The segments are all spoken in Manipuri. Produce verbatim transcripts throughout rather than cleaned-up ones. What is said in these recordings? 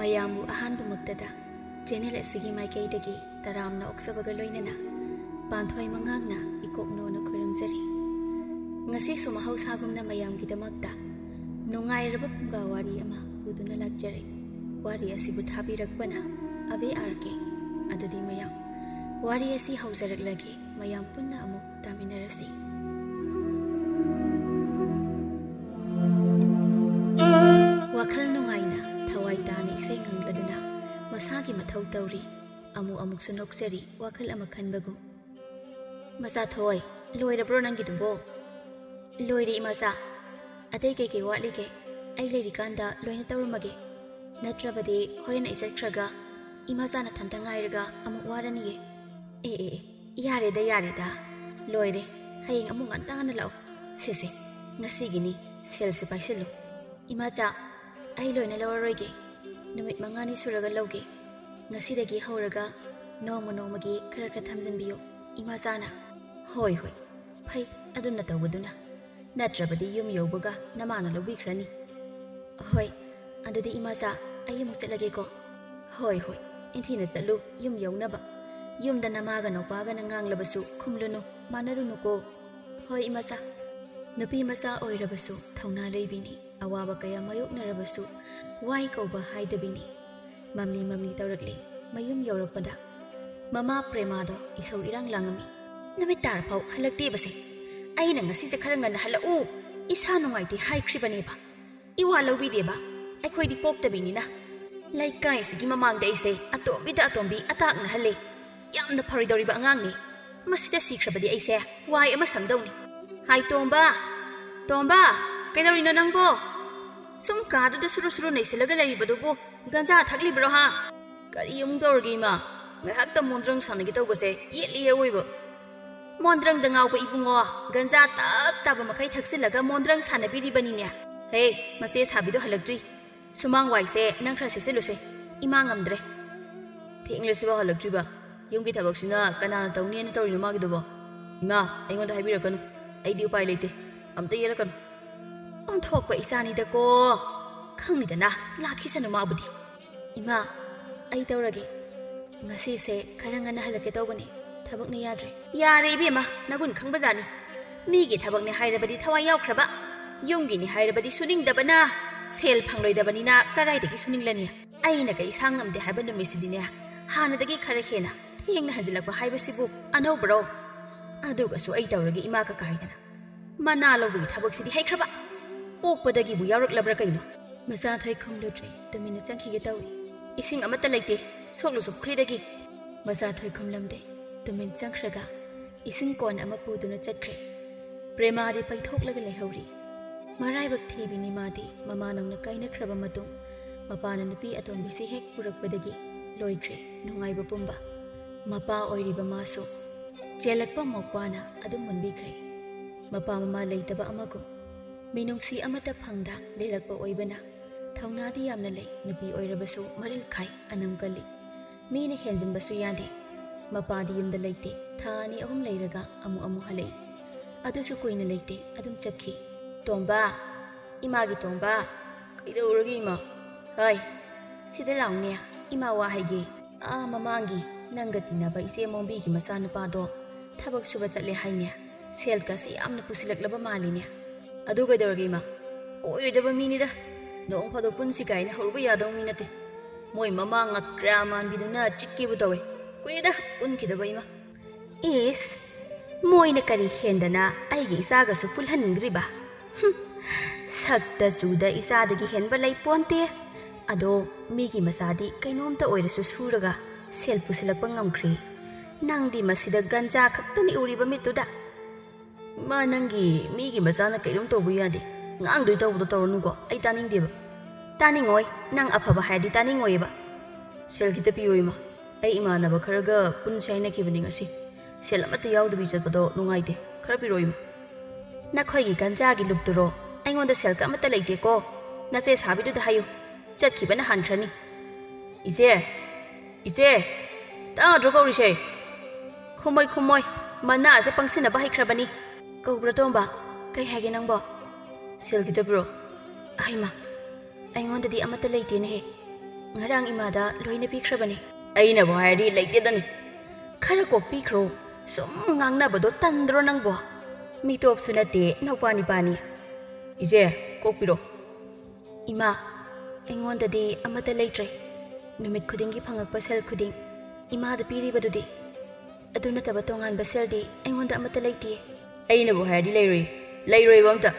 ꯃꯌꯥꯝꯕꯨ ꯑꯍꯥꯟꯕꯃꯛꯇꯗ ꯆꯦꯅꯦꯜ ꯑꯁꯤꯒꯤ ꯃꯥꯏꯀꯩꯗꯒꯤ ꯇꯔꯥꯝꯅ ꯑꯣꯛꯆꯕꯒ ꯂꯣꯏꯅꯅ ꯄꯥꯟꯊꯣꯏ ꯃꯉꯥꯡꯅ ꯏꯀꯣꯛꯅꯣꯅ ꯈꯨꯔꯨꯝꯖꯔꯤ꯫ ꯉꯁꯤꯁꯨ ꯃꯍꯧꯁꯥꯒꯨꯝꯅ ꯃꯌꯥꯝꯒꯤꯗꯃꯛꯇ ꯅꯨꯡꯉꯥꯏꯔꯕ ꯐꯨꯡꯒꯥ ꯋꯥꯔꯤ ꯑꯃ ꯄꯨꯗꯨꯅ ꯂꯥꯛꯆꯔꯦ꯫ ꯋꯥꯔꯤ ꯑꯁꯤꯕꯨ ꯊꯥꯕꯤꯔꯛꯄꯅ ꯑꯕꯦ ꯑꯥꯔ ꯀꯦ꯫ ꯑꯗꯨꯗꯤ ꯃꯌꯥꯝ, ꯋꯥꯔꯤ ꯑꯁꯤ ꯍꯧꯖꯔꯛꯂꯒꯦ꯫ ꯃꯌꯥꯝ ꯄꯨꯟꯅ ꯑꯃꯨꯛ ꯇꯥꯃꯤꯟꯅꯔꯁꯤ꯫ ꯋꯥꯈꯜ ꯅꯨꯡꯉꯥꯏꯅ, ꯊꯋꯥꯏ ꯇꯥꯅ ꯏꯁꯩ ꯉꯪꯂꯗꯨꯅ ꯃꯁꯥꯒꯤ ꯃꯊꯧ ꯇꯧꯔꯤ꯫ ꯑꯃꯨꯛ ꯑꯃꯨꯛꯁꯨ ꯅꯣꯛꯆꯔꯤ, ꯋꯥꯈꯜ ꯑꯃ ꯈꯟꯕꯒꯨꯝ꯫ "ꯃꯆꯥ ꯊꯣꯏ, ꯂꯣꯏꯔꯕ꯭ꯔꯣ ꯅꯪꯒꯤꯗꯨꯕꯣ?" "ꯂꯣꯏꯔꯦ ꯏꯃꯥꯆꯥ꯫ ꯑꯇꯩ ꯀꯩꯀꯩ ꯋꯥꯠꯂꯤꯒꯦ? ꯑꯩ ꯂꯩꯔꯤꯀꯥꯟꯗ ꯂꯣꯏꯅ ꯇꯧꯔꯝꯃꯒꯦ꯫ ꯅꯠꯇ꯭ꯔꯕꯗꯤ ꯍꯣꯔꯦꯟ ꯑꯩ ꯆꯠꯈ꯭ꯔꯒ ꯏꯃꯥꯆꯥ ꯅꯊꯟꯇ ꯉꯥꯏꯔꯒ ꯑꯃꯨꯛ ꯋꯥꯔꯅꯤꯌꯦ꯫" "ꯑꯦ, ꯑꯦ, ꯑꯦ, ꯌꯥꯔꯦꯗ, ꯌꯥꯔꯦꯗ꯫ ꯂꯣꯏꯔꯦ꯫ ꯍꯌꯦꯡ ꯑꯃꯨꯛ ꯉꯟꯇꯥꯅ ꯂꯥꯛꯑꯣ꯫ ꯁꯦ, ꯁꯦ, ꯉꯁꯤꯒꯤꯅꯤ, ꯁꯦꯜꯁꯦ ꯄꯥꯏꯁꯤꯜꯂꯨ꯫" "ꯏꯃꯥꯆꯥ, ꯑꯩ ꯂꯣꯏꯅ ꯂꯧꯔꯔꯣꯏꯒꯦ꯫ ꯅꯨꯃꯤꯠ ꯃꯉꯥꯅꯤ ꯁꯨꯔꯒ ꯂꯧꯒꯦ꯫ ꯉꯁꯤꯗꯒꯤ ꯍꯧꯔꯒ ꯅꯣꯡꯃ ꯅꯣꯡꯃꯒꯤ ꯈꯔ ꯈꯔ ꯊꯝꯖꯤꯟꯕꯤꯌꯨ, ꯏꯃꯥꯆꯥꯅ꯫" "ꯍꯣꯏ, ꯍꯣꯏ, ꯐꯩ, ꯑꯗꯨꯅ ꯇꯧꯕꯗꯨꯅ꯫ ꯅꯠꯇ꯭ꯔꯕꯗꯤ ꯌꯨꯝ ꯌꯧꯕꯒ ꯅꯃꯥꯅ ꯂꯧꯕꯤꯈ꯭ꯔꯅꯤ꯫" "ꯍꯣꯏ, ꯑꯗꯨꯗꯤ ꯏꯃꯥꯆꯥ, ꯑꯩ ꯑꯃꯨꯛ ꯆꯠꯂꯒꯦꯀꯣ꯫" "ꯍꯣꯏ, ꯍꯣꯏ, ꯏꯟꯊꯤꯅ ꯆꯠꯂꯨ, ꯌꯨꯝ ꯌꯧꯅꯕ꯫ ꯌꯨꯝꯗ ꯅꯃꯥꯒ ꯅꯧꯄꯥꯒꯅ ꯉꯥꯡꯂꯕꯁꯨ ꯈꯨꯝꯂꯨꯅꯨ, ꯃꯥꯟꯅꯔꯨꯅꯨꯀꯣ꯫" "ꯍꯣꯏ ꯏꯃꯥꯆꯥ꯫" ꯅꯨꯄꯤ ꯃꯆꯥ ꯑꯣꯏꯔꯕꯁꯨ ꯊꯧꯅꯥ ꯂꯩꯕꯤꯅꯤ꯫ ꯑꯋꯥꯕ ꯀꯌꯥ ꯃꯥꯌꯣꯛꯅꯔꯕꯁꯨ ꯋꯥꯏ ꯀꯧꯕ ꯍꯥꯏꯗꯕꯤꯅꯤ꯫ ꯃꯝꯂꯤ ꯃꯝꯂꯤ ꯇꯧꯔꯛꯂꯤ꯫ ꯃꯌꯨꯝ ꯌꯧꯔꯛꯄꯗ ꯃꯃꯥ ꯄ꯭ꯔꯦꯃꯥꯗꯣ ꯏꯁꯧ ꯏꯔꯥꯡ ꯂꯥꯡꯉꯝꯃꯤ꯫ "ꯅꯨꯃꯤꯠ ꯇꯥꯔꯐꯥꯎ ꯍꯜꯂꯛꯇꯦꯕꯁꯦ꯫ ꯑꯩꯅ ꯉꯁꯤꯁꯦ ꯈꯔ ꯉꯟꯅ ꯍꯜꯂꯛꯎ, ꯏꯁꯥ ꯅꯨꯡꯉꯥꯏꯇꯦ ꯍꯥꯏꯈ꯭ꯔꯤꯕꯅꯦꯕ꯫ ꯏꯋꯥ ꯂꯧꯕꯤꯗꯦꯕ꯫ ꯑꯩꯈꯣꯏꯗꯤ ꯄꯣꯛꯇꯕꯤꯅꯤꯅ꯫ ꯂꯩꯀꯥꯏꯁꯤꯒꯤ ꯃꯃꯥꯡꯗ ꯑꯩꯁꯦ ꯑꯇꯣꯝꯕꯤꯗ ꯑꯇꯣꯝꯕꯤ ꯑꯇꯥꯛꯅꯍꯜꯂꯦ꯫ ꯌꯥꯝꯅ ꯐꯔꯣꯏꯗꯧꯔꯤꯕ ꯑꯉꯥꯡꯅꯤ꯫ ꯃꯁꯤꯗ ꯁꯤꯈ꯭ꯔꯕꯗꯤ ꯑꯩꯁꯦ ꯋꯥꯏ ꯑꯃ ꯁꯪꯗꯧꯅꯤ꯫" "ꯍꯥꯏ ꯇꯣꯝꯕ, ꯇꯣꯝꯕ, ꯀꯩꯗꯧꯔꯤꯅꯣ ꯅꯪꯕꯣ? ꯁꯨꯝ ꯀꯥꯗꯨꯗ ꯁꯨꯔꯨ ꯁꯨꯔꯨ ꯅꯩꯁꯤꯜꯂꯒ ꯂꯩꯔꯤꯕꯗꯨꯕꯨ ꯒꯟꯖꯥ ꯊꯛꯂꯤꯕ꯭ꯔꯣ ꯍꯥ?" "ꯀꯔꯤ ꯑꯃꯨꯛ ꯇꯧꯔꯒꯦ ꯏꯃꯥ? ꯉꯥꯏꯍꯥꯛꯇ ꯃꯣꯟꯗ꯭ꯔꯪ ꯁꯥꯟꯅꯒꯦ ꯇꯧꯕꯁꯦ ꯌꯦꯠꯂꯤꯌꯦ ꯑꯑꯣꯏꯕ꯫" "ꯃꯣꯟꯗ꯭ꯔꯪꯗ ꯉꯥꯎꯕ ꯏꯕꯨꯡꯉꯣ, ꯒꯟꯖꯥ ꯇꯞ ꯇꯥꯕ ꯃꯈꯩ ꯊꯛꯆꯤꯜꯂꯒ ꯃꯣꯟꯗ꯭ꯔꯪ ꯁꯥꯟꯅꯕꯤꯔꯤꯕꯅꯤꯅꯦ꯫ ꯍꯦ, ꯃꯆꯦ ꯁꯥꯕꯤꯗꯣ ꯍꯜꯂꯛꯇ꯭ꯔꯤ꯫ ꯁꯨꯃꯥꯡ ꯋꯥꯏꯁꯦ ꯅꯪ ꯈꯔ ꯁꯤꯠꯆꯤꯜꯂꯨꯁꯦ, ꯏꯃꯥ ꯉꯝꯗ꯭ꯔꯦ꯫" "ꯊꯦꯡꯂꯁꯤꯕꯣ ꯍꯜꯂꯛꯇ꯭ꯔꯤꯕ? ꯌꯨꯝꯒꯤ ꯊꯕꯛꯁꯤꯅ ꯀꯅꯥꯅ ꯇꯧꯅꯤꯅ ꯇꯧꯔꯤꯅꯣ ꯃꯥꯒꯤꯗꯨꯕꯣ? ꯏꯃꯥ, ꯑꯩꯉꯣꯟꯗ ꯍꯥꯏꯕꯤꯔꯛꯀꯅꯨ, ꯑꯩꯗꯤ ꯎꯄꯥꯏ ꯂꯩꯇꯦ, ꯑꯝꯇ ꯌꯦꯠꯂꯛꯀꯅꯨ꯫" "ꯑꯣꯟꯊꯣꯛꯄ ꯏꯆꯥꯅꯤꯗꯀꯣ, ꯈꯪꯅꯤꯗꯅ, ꯂꯥꯛꯈꯤꯁꯅꯨ ꯃꯥꯕꯨꯗꯤ꯫" "ꯏꯃꯥ, ꯑꯩ ꯇꯧꯔꯒꯦ꯫ ꯉꯁꯤꯁꯦ ꯈꯔ ꯉꯟꯅ ꯍꯜꯂꯛꯀꯦ ꯇꯧꯕꯅꯤ, ꯊꯕꯛꯅ ꯌꯥꯗ꯭ꯔꯦ꯫" "ꯌꯥꯔꯦ ꯏꯕꯦꯝꯃ, ꯅꯒꯨꯟ ꯈꯪꯕꯖꯥꯠꯅꯤ꯫ ꯃꯤꯒꯤ ꯊꯕꯛꯅꯦ ꯍꯥꯏꯔꯕꯗꯤ ꯊꯋꯥꯏ ꯌꯥꯎꯈ꯭ꯔꯕ, ꯌꯨꯝꯒꯤꯅꯤ ꯍꯥꯏꯔꯕꯗꯤ ꯁꯨꯅꯤꯡꯗꯕꯅ, ꯁꯦꯜ ꯐꯪꯂꯣꯏꯗꯕꯅꯤꯅ ꯀꯗꯥꯏꯗꯒꯤ ꯁꯨꯅꯤꯡꯂꯅꯤ? ꯑꯩꯅ ꯀꯩ ꯏꯁꯥ ꯉꯝꯗꯦ ꯍꯥꯏꯕ ꯅꯨꯃꯤꯠꯁꯤꯗꯤꯅꯦ, ꯍꯥꯟꯅꯗꯒꯤ ꯈꯔ ꯍꯦꯟꯅ ꯊꯦꯡꯅ ꯍꯟꯖꯤꯜꯂꯛꯄ ꯍꯥꯏꯕꯁꯤꯕꯨ ꯑꯅꯧꯕꯔꯣ? ꯑꯗꯨꯒꯁꯨ ꯑꯩ ꯇꯧꯔꯒꯦ ꯏꯃꯥ ꯀꯀꯥ ꯍꯥꯏꯗꯅ꯫ ꯃꯅꯥ ꯂꯧꯕꯒꯤ ꯊꯕꯛꯁꯤꯗꯤ ꯍꯩꯈ꯭ꯔꯕ? ꯄꯣꯛꯄꯗꯒꯤꯕꯨ ꯌꯥꯎꯔꯛꯂꯕ꯭ꯔꯥ ꯀꯩꯅꯣ?" ꯃꯆꯥꯊꯣꯏ ꯈꯨꯝꯂꯨꯗ꯭ꯔꯦ, ꯇꯨꯃꯤꯟꯅ ꯆꯪꯈꯤꯒꯦ ꯇꯧꯏ꯫ "ꯏꯁꯤꯡ ꯑꯃꯠꯇ ꯂꯩꯇꯦ, ꯁꯣꯛꯂꯨꯁꯨ ꯄꯨꯈ꯭ꯔꯤꯗꯒꯤ꯫" ꯃꯆꯥꯊꯣꯏ ꯈꯨꯝꯂꯝꯗꯦ, ꯇꯨꯃꯤꯟ ꯆꯪꯈ꯭ꯔꯒ ꯏꯁꯤꯡ ꯀꯣꯟ ꯑꯃ ꯄꯨꯗꯨꯅ ꯆꯠꯈ꯭ꯔꯦ꯫ ꯄ꯭ꯔꯦꯃꯥꯗꯤ ꯄꯩꯊꯣꯛꯂꯒ ꯂꯩꯍꯧꯔꯤ꯫ ꯃꯔꯥꯏꯕꯛ ꯊꯤꯕꯤꯅꯤ ꯃꯥꯗꯤ, ꯃꯃꯥ ꯅꯧꯅ ꯀꯥꯏꯅꯈ꯭ꯔꯕ ꯃꯇꯨꯡ ꯃꯄꯥꯅ ꯅꯨꯄꯤ ꯑꯇꯣꯝꯕꯤꯁꯤ ꯍꯦꯛ ꯄꯨꯔꯛꯄꯗꯒꯤ ꯂꯣꯏꯈ꯭ꯔꯦ ꯅꯨꯡꯉꯥꯏꯕ ꯄꯨꯝꯕ꯫ ꯃꯄꯥ ꯑꯣꯏꯔꯤꯕ ꯃꯥꯁꯨ ꯆꯦꯜꯂꯛꯄ ꯃꯧꯄ꯭ꯋꯥꯅ ꯑꯗꯨꯝ ꯃꯨꯟꯕꯤꯈ꯭ꯔꯦ꯫ ꯃꯄꯥ ꯃꯃꯥ ꯂꯩꯇꯕ ꯑꯃꯒꯨꯝ ꯃꯤꯅꯨꯡꯁꯤ ꯑꯃꯠꯇ ꯐꯪꯗ ꯂꯦꯜꯂꯛꯄ ꯑꯣꯏꯕꯅ ꯊꯧꯅꯥꯗꯤ ꯌꯥꯝꯅ ꯂꯩ, ꯅꯨꯄꯤ ꯑꯣꯏꯔꯕꯁꯨ ꯃꯔꯤꯜ ꯈꯥꯏ, ꯑꯅꯝ ꯀꯜꯂꯤ꯫ ꯃꯤꯅ ꯍꯦꯟꯖꯤꯟꯕꯁꯨ ꯌꯥꯗꯦ꯫ ꯃꯄꯥꯗꯤ ꯌꯨꯝꯗ ꯂꯩꯇꯦ, ꯊꯥ ꯑꯅꯤ ꯑꯍꯨꯝ ꯂꯩꯔꯒ ꯑꯃꯨꯛ ꯑꯃꯨꯛ ꯍꯜꯂꯛꯏ꯫ ꯑꯗꯨꯁꯨ ꯀꯨꯏꯅ ꯂꯩꯇꯦ, ꯑꯗꯨꯝ ꯆꯠꯈꯤ꯫ "ꯇꯣꯝꯕ, ꯏꯃꯥꯒꯤ ꯇꯣꯝꯕ, ꯀꯩꯗꯧꯔꯒꯦ ꯏꯃꯥ?" "ꯍꯣꯏ, ꯁꯤꯗ ꯂꯥꯎꯅꯦ, ꯏꯃꯥ ꯋꯥ ꯍꯥꯏꯒꯦ꯫ ꯑꯥ ꯃꯃꯥꯡꯒꯤ ꯅꯪꯒ ꯇꯤꯟꯅꯕ ꯏꯆꯦ ꯃꯣꯝꯕꯤꯒꯤ ꯃꯆꯥꯅꯨꯄꯥꯗꯣ ꯊꯕꯛ ꯁꯨꯕ ꯆꯠꯂꯦ ꯍꯥꯏꯅꯦ꯫ ꯁꯦꯜꯒꯁꯤ ꯌꯥꯝꯅ ꯄꯨꯁꯤꯜꯂꯛꯂꯕ ꯃꯥꯜꯂꯤꯅꯦ꯫" "ꯑꯗꯨ ꯀꯩꯗꯧꯔꯒꯦ ꯏꯃꯥ? ꯑꯣꯏꯔꯣꯏꯗꯕ ꯃꯤꯅꯤꯗ꯫ ꯅꯣꯡ ꯐꯥꯗꯣꯛ ꯄꯨꯟꯁꯤ ꯀꯥꯏꯅ ꯍꯧꯔꯨꯕ ꯌꯥꯗꯧ ꯃꯤ ꯅꯠꯇꯦ꯫ ꯃꯣꯏ ꯃꯃꯥ ꯉꯀ꯭ꯔꯥ ꯃꯥꯟꯕꯤꯗꯨꯅ ꯆꯤꯛꯀꯦꯕꯨ ꯇꯧꯋꯦ꯫ ꯀꯨꯏꯔꯦꯗ ꯄꯨꯟꯈꯤꯗꯕ ꯏꯃꯥ꯫" "ꯏꯁ, ꯃꯣꯏꯅ ꯀꯔꯤ ꯍꯦꯟꯗꯅ ꯑꯩꯒꯤ ꯏꯆꯥꯒꯁꯨ ꯄꯨꯜꯍꯟꯅꯤꯡꯗ꯭ꯔꯤꯕ? ꯍꯨꯝ, ꯁꯛꯇ ꯆꯨꯗ ꯏꯆꯥꯗꯒꯤ ꯍꯦꯟꯕ ꯂꯩ ꯄꯣꯟꯇꯦ꯫ ꯑꯗꯣ ꯃꯤꯒꯤ ꯃꯆꯥꯗꯤ ꯀꯩꯅꯣꯝꯇ ꯑꯣꯏꯔꯁꯨ ꯁꯨꯔꯒ ꯁꯦꯜ ꯄꯨꯁꯤꯜꯂꯛꯄ ꯉꯝꯈ꯭ꯔꯦ꯫ ꯅꯪꯗꯤ ꯃꯁꯤꯗ ꯒꯟꯖꯥ ꯈꯛꯇꯅꯤ ꯎꯔꯤꯕ ꯃꯤꯠꯇꯨꯗ꯫" "ꯏꯃꯥ, ꯅꯪꯒꯤ ꯃꯤꯒꯤ ꯃꯆꯥꯅ ꯀꯩꯅꯣꯝ ꯇꯧꯕ ꯌꯥꯗꯦ꯫ ꯉꯥꯡꯗꯣꯏ ꯇꯧꯕꯗꯣ ꯇꯧꯔꯅꯨꯀꯣ, ꯑꯩ ꯇꯥꯅꯤꯡꯗꯦꯕ꯫" "ꯇꯥꯅꯤꯡꯉꯣꯏ, ꯅꯪ ꯑꯐꯕ ꯍꯥꯏꯔꯗꯤ ꯇꯥꯅꯤꯡꯉꯣꯏꯕ꯫" "ꯁꯦꯜ ꯈꯤꯇ ꯄꯤꯌꯣ ꯏꯃꯥ, ꯑꯩ ꯏꯃꯥꯟꯅꯕ ꯈꯔꯒ ꯄꯨꯟꯁꯦ ꯍꯥꯏꯅꯈꯤꯕꯅꯤ ꯉꯁꯤ꯫ ꯁꯦꯜ ꯑꯃꯠꯇ ꯌꯥꯎꯗꯕꯤ ꯆꯠꯄꯗꯣ ꯅꯨꯡꯉꯥꯏꯇꯦ, ꯈꯔ ꯄꯤꯔꯛꯑꯣ ꯏꯃꯥ꯫" "ꯅꯈꯣꯏꯒꯤ ꯒꯟꯖꯥꯒꯤ ꯂꯨꯞꯇꯨꯔꯣ? ꯑꯩꯉꯣꯟꯗ ꯁꯦꯜꯒ ꯑꯃꯠꯇ ꯂꯩꯇꯦꯀꯣ꯫ ꯅꯆꯦ ꯁꯥꯕꯤꯗꯨꯗ ꯍꯥꯏꯌꯨ, ꯆꯠꯈꯤꯕꯅ ꯍꯥꯟꯈ꯭ꯔꯅꯤ꯫" "ꯏꯆꯦ! ꯏꯆꯦ! ꯇꯥꯗ꯭ꯔꯣ ꯀꯧꯔꯤꯁꯦ?" "ꯈꯨꯝꯃꯣꯏ, ꯈꯨꯝꯃꯣꯏ꯫ ꯃꯅꯥꯁꯦ ꯄꯪꯁꯤꯟꯅꯕ ꯍꯩꯈ꯭ꯔꯕꯅꯤ꯫" "ꯀꯧꯕ꯭ꯔꯥ ꯇꯣꯝꯕ? ꯀꯩ ꯍꯥꯏꯒꯦ ꯅꯪꯕꯣ?" "ꯁꯦꯜ ꯈꯤꯇ ꯄꯤꯔꯛꯑꯣ꯫" "ꯑꯍꯩꯃꯥ, ꯑꯩꯉꯣꯟꯗꯗꯤ ꯑꯃꯠꯇ ꯂꯩꯇꯦꯅꯦꯍꯦ꯫" ꯉꯔꯥꯡ ꯏꯃꯥꯗ ꯂꯣꯏꯅ ꯄꯤꯈ꯭ꯔꯕꯅꯤ꯫ ꯑꯩꯅꯕꯨ ꯍꯥꯏꯔꯗꯤ ꯂꯩꯇꯦꯗꯅꯤ꯫ ꯈꯔ ꯀꯣꯛꯄꯤꯈ꯭ꯔꯣ꯫ ꯁꯨꯝ ꯉꯥꯡꯅꯕꯗꯣ ꯇꯟꯗ꯭ꯔꯣ ꯅꯪꯕꯣ? ꯃꯤꯇꯣꯞꯁꯨ ꯅꯠꯇꯦ, ꯅꯧꯄꯥ ꯅꯤꯄꯥꯅꯤ꯫ ꯏꯆꯦ, ꯀꯣꯛꯄꯤꯔꯣ꯫ ꯏꯃꯥ, ꯑꯩꯉꯣꯟꯗꯗꯤ ꯑꯃꯠꯇ ꯂꯩꯇ꯭ꯔꯦ꯫ ꯅꯨꯃꯤꯠ ꯈꯨꯗꯤꯡꯒꯤ ꯐꯪꯉꯛꯄ ꯁꯦꯜ ꯈꯨꯗꯤꯡ ꯏꯃꯥꯗ ꯄꯤꯔꯤꯕꯗꯨꯗꯤ? ꯑꯗꯨ ꯅꯠꯇꯕ ꯇꯣꯉꯥꯟꯕ ꯁꯦꯜꯗꯤ ꯑꯩꯉꯣꯟꯗ ꯑꯃꯠꯇ ꯂꯩꯇꯦ꯫ ꯑꯩꯅꯕꯨ ꯍꯥꯏꯔꯗꯤ ꯂꯩꯔꯣꯏ, ꯂꯩꯔꯣꯏꯕ ꯑꯝꯇ꯫